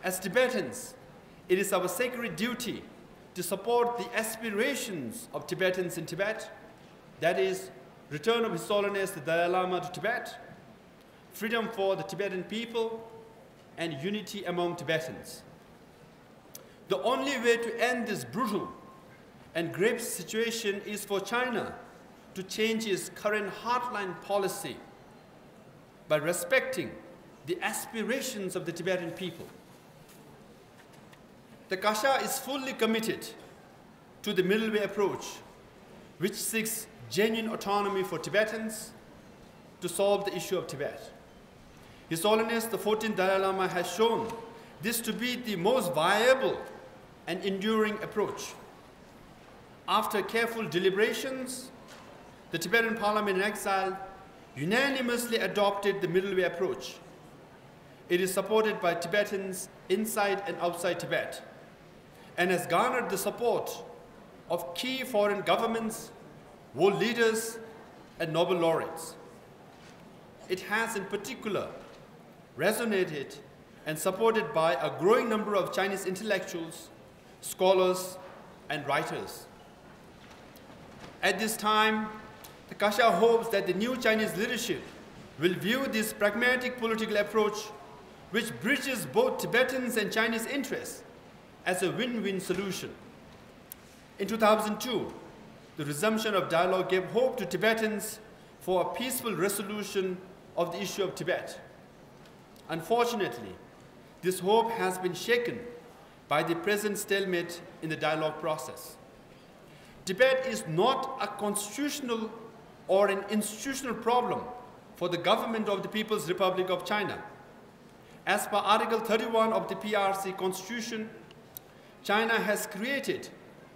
As Tibetans, it is our sacred duty to support the aspirations of Tibetans in Tibet, that is, return of His Holiness the Dalai Lama to Tibet, freedom for the Tibetan people, and unity among Tibetans. The only way to end this brutal and grave situation is for China to change its current hardline policy by respecting the aspirations of the Tibetan people. The Kasha is fully committed to the middle way approach, which seeks genuine autonomy for Tibetans to solve the issue of Tibet. His Holiness the fourteenth Dalai Lama has shown this to be the most viable and enduring approach. After careful deliberations, the Tibetan Parliament in exile unanimously adopted the middle way approach. It is supported by Tibetans inside and outside Tibet and has garnered the support of key foreign governments, world leaders, and Nobel laureates. It has, in particular, resonated and supported by a growing number of Chinese intellectuals, scholars, and writers. At this time, the Kasha hopes that the new Chinese leadership will view this pragmatic political approach, which bridges both Tibetans and Chinese interests, as a win-win solution. In two thousand two, the resumption of dialogue gave hope to Tibetans for a peaceful resolution of the issue of Tibet. Unfortunately, this hope has been shaken by the present stalemate in the dialogue process. Tibet is not a constitutional or an institutional problem for the government of the People's Republic of China. As per Article thirty-one of the P R C Constitution, China has created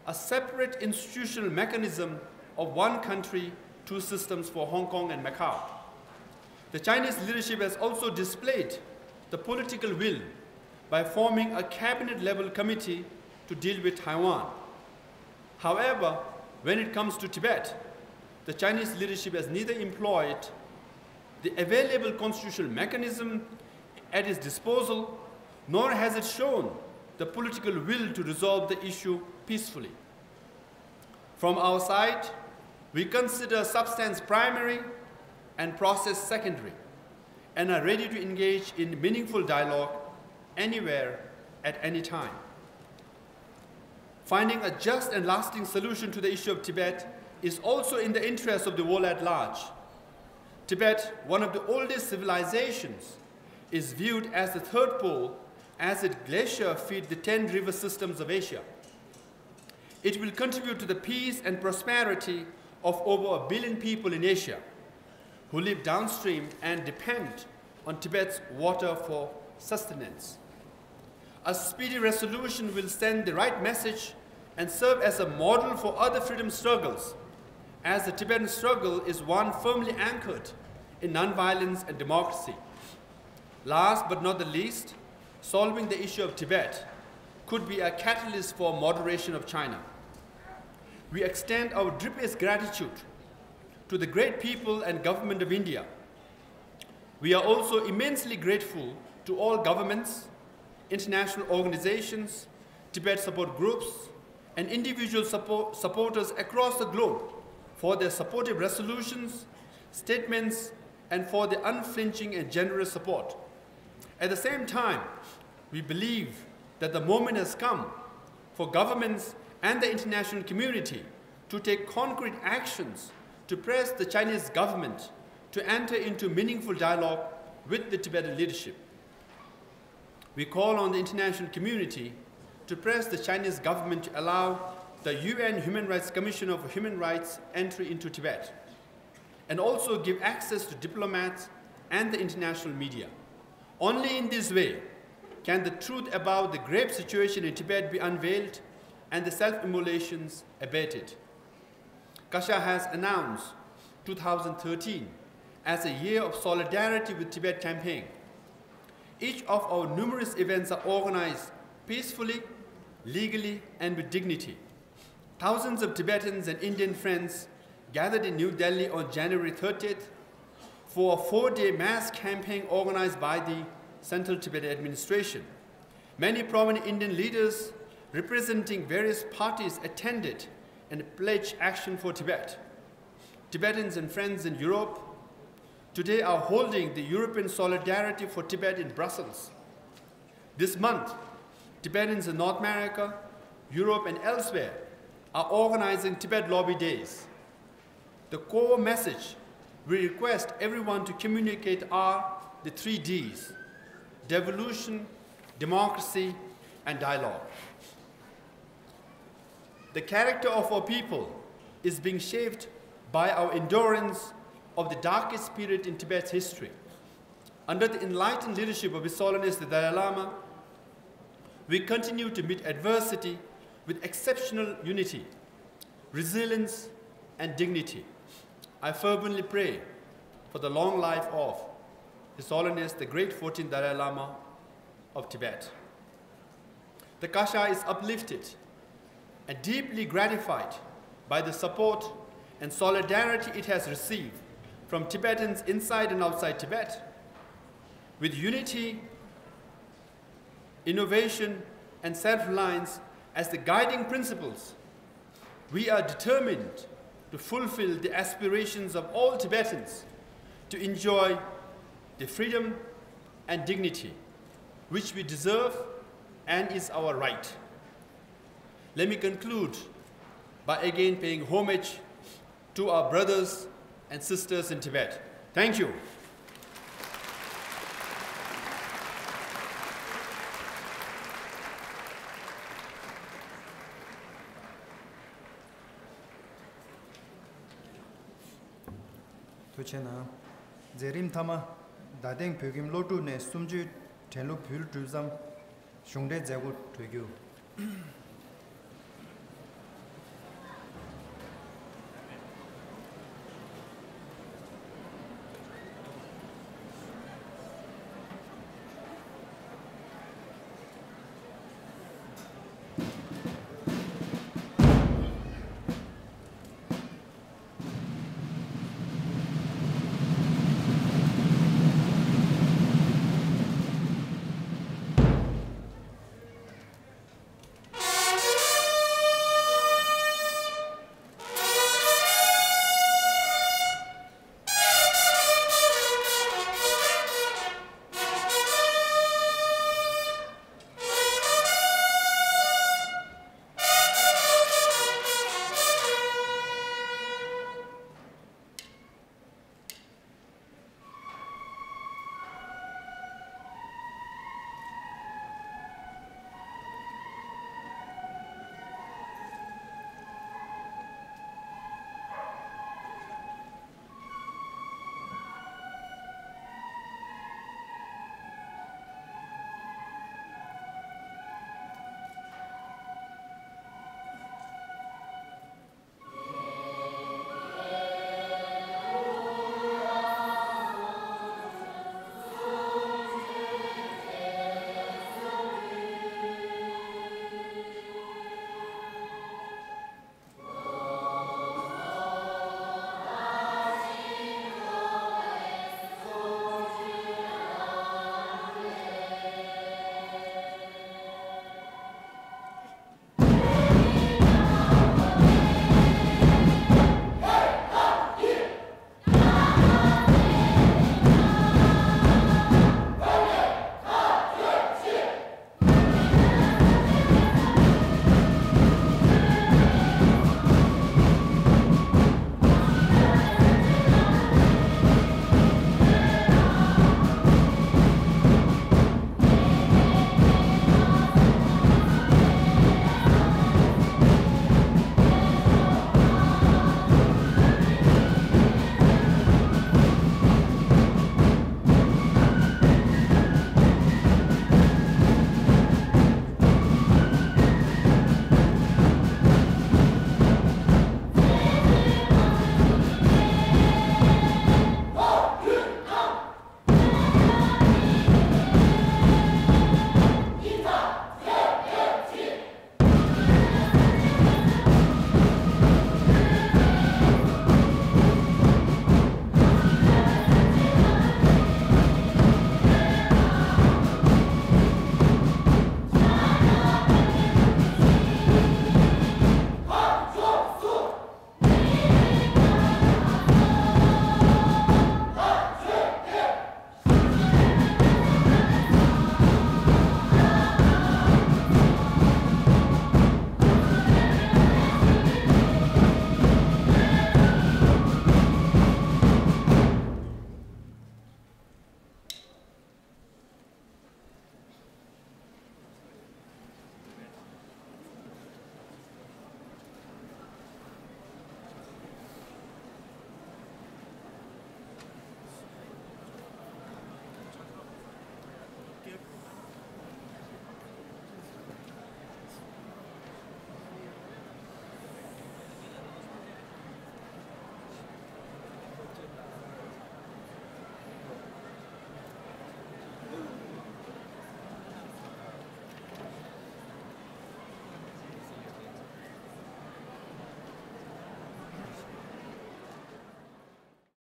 a separate institutional mechanism of one country, two systems for Hong Kong and Macau. The Chinese leadership has also displayed the political will by forming a cabinet level committee to deal with Taiwan. However, when it comes to Tibet, the Chinese leadership has neither employed the available constitutional mechanism at its disposal, nor has it shown the political will to resolve the issue peacefully. From our side, we consider substance primary and process secondary and are ready to engage in meaningful dialogue anywhere at any time. Finding a just and lasting solution to the issue of Tibet is also in the interest of the world at large. Tibet, one of the oldest civilizations, is viewed as the third pole as it glacier feeds the ten river systems of Asia. It will contribute to the peace and prosperity of over a billion people in Asia who live downstream and depend on Tibet's water for sustenance. A speedy resolution will send the right message and serve as a model for other freedom struggles, as the Tibetan struggle is one firmly anchored in nonviolence and democracy. Last but not the least, solving the issue of Tibet could be a catalyst for moderation of China. We extend our deepest gratitude to the great people and government of India. We are also immensely grateful to all governments, international organizations, Tibet support groups, and individual support, supporters across the globe for their supportive resolutions, statements, and for their unflinching and generous support. At the same time, we believe that the moment has come for governments and the international community to take concrete actions to press the Chinese government to enter into meaningful dialogue with the Tibetan leadership. We call on the international community to press the Chinese government to allow the U N Human Rights Commissioner for Human Rights entry into Tibet and also give access to diplomats and the international media. Only in this way can the truth about the grave situation in Tibet be unveiled and the self-immolations abated. Kasha has announced two thousand thirteen as a year of solidarity with Tibet campaign. Each of our numerous events are organized peacefully, legally, and with dignity. Thousands of Tibetans and Indian friends gathered in New Delhi on January thirtieth for a four-day mass campaign organized by the Central Tibet Administration. Many prominent Indian leaders representing various parties attended and pledged action for Tibet. Tibetans and friends in Europe today are holding the European Solidarity for Tibet in Brussels. This month, Tibetans in North America, Europe, and elsewhere are organizing Tibet Lobby Days. The core message we request everyone to communicate are the three Ds: devolution, democracy, and dialogue. The character of our people is being shaped by our endurance of the darkest period in Tibet's history. Under the enlightened leadership of His Holiness the Dalai Lama, we continue to meet adversity with exceptional unity, resilience, and dignity. I fervently pray for the long life of His Holiness the Great fourteenth Dalai Lama of Tibet. The Kashaya is uplifted and deeply gratified by the support and solidarity it has received from Tibetans inside and outside Tibet. With unity, innovation, and self reliance as the guiding principles, we are determined to fulfill the aspirations of all Tibetans to enjoy the freedom and dignity which we deserve and is our right. Let me conclude by again paying homage to our brothers and sisters in Tibet. Thank you. ཐུགས་རྗེ་གནང་། མཛད་རིམ་མཐའ་མ། རྡ་སྟེང་བོད་ཁྱིམ་སློབ་ཕྲུག་ནས་གསུམ་བཅུའི་དྲན་གླུ་འབུལ་གྲུབ་མཚམས། གཞུང་འབྲེལ་མཛད་སྒོ་གྲོལ་རྒྱུ།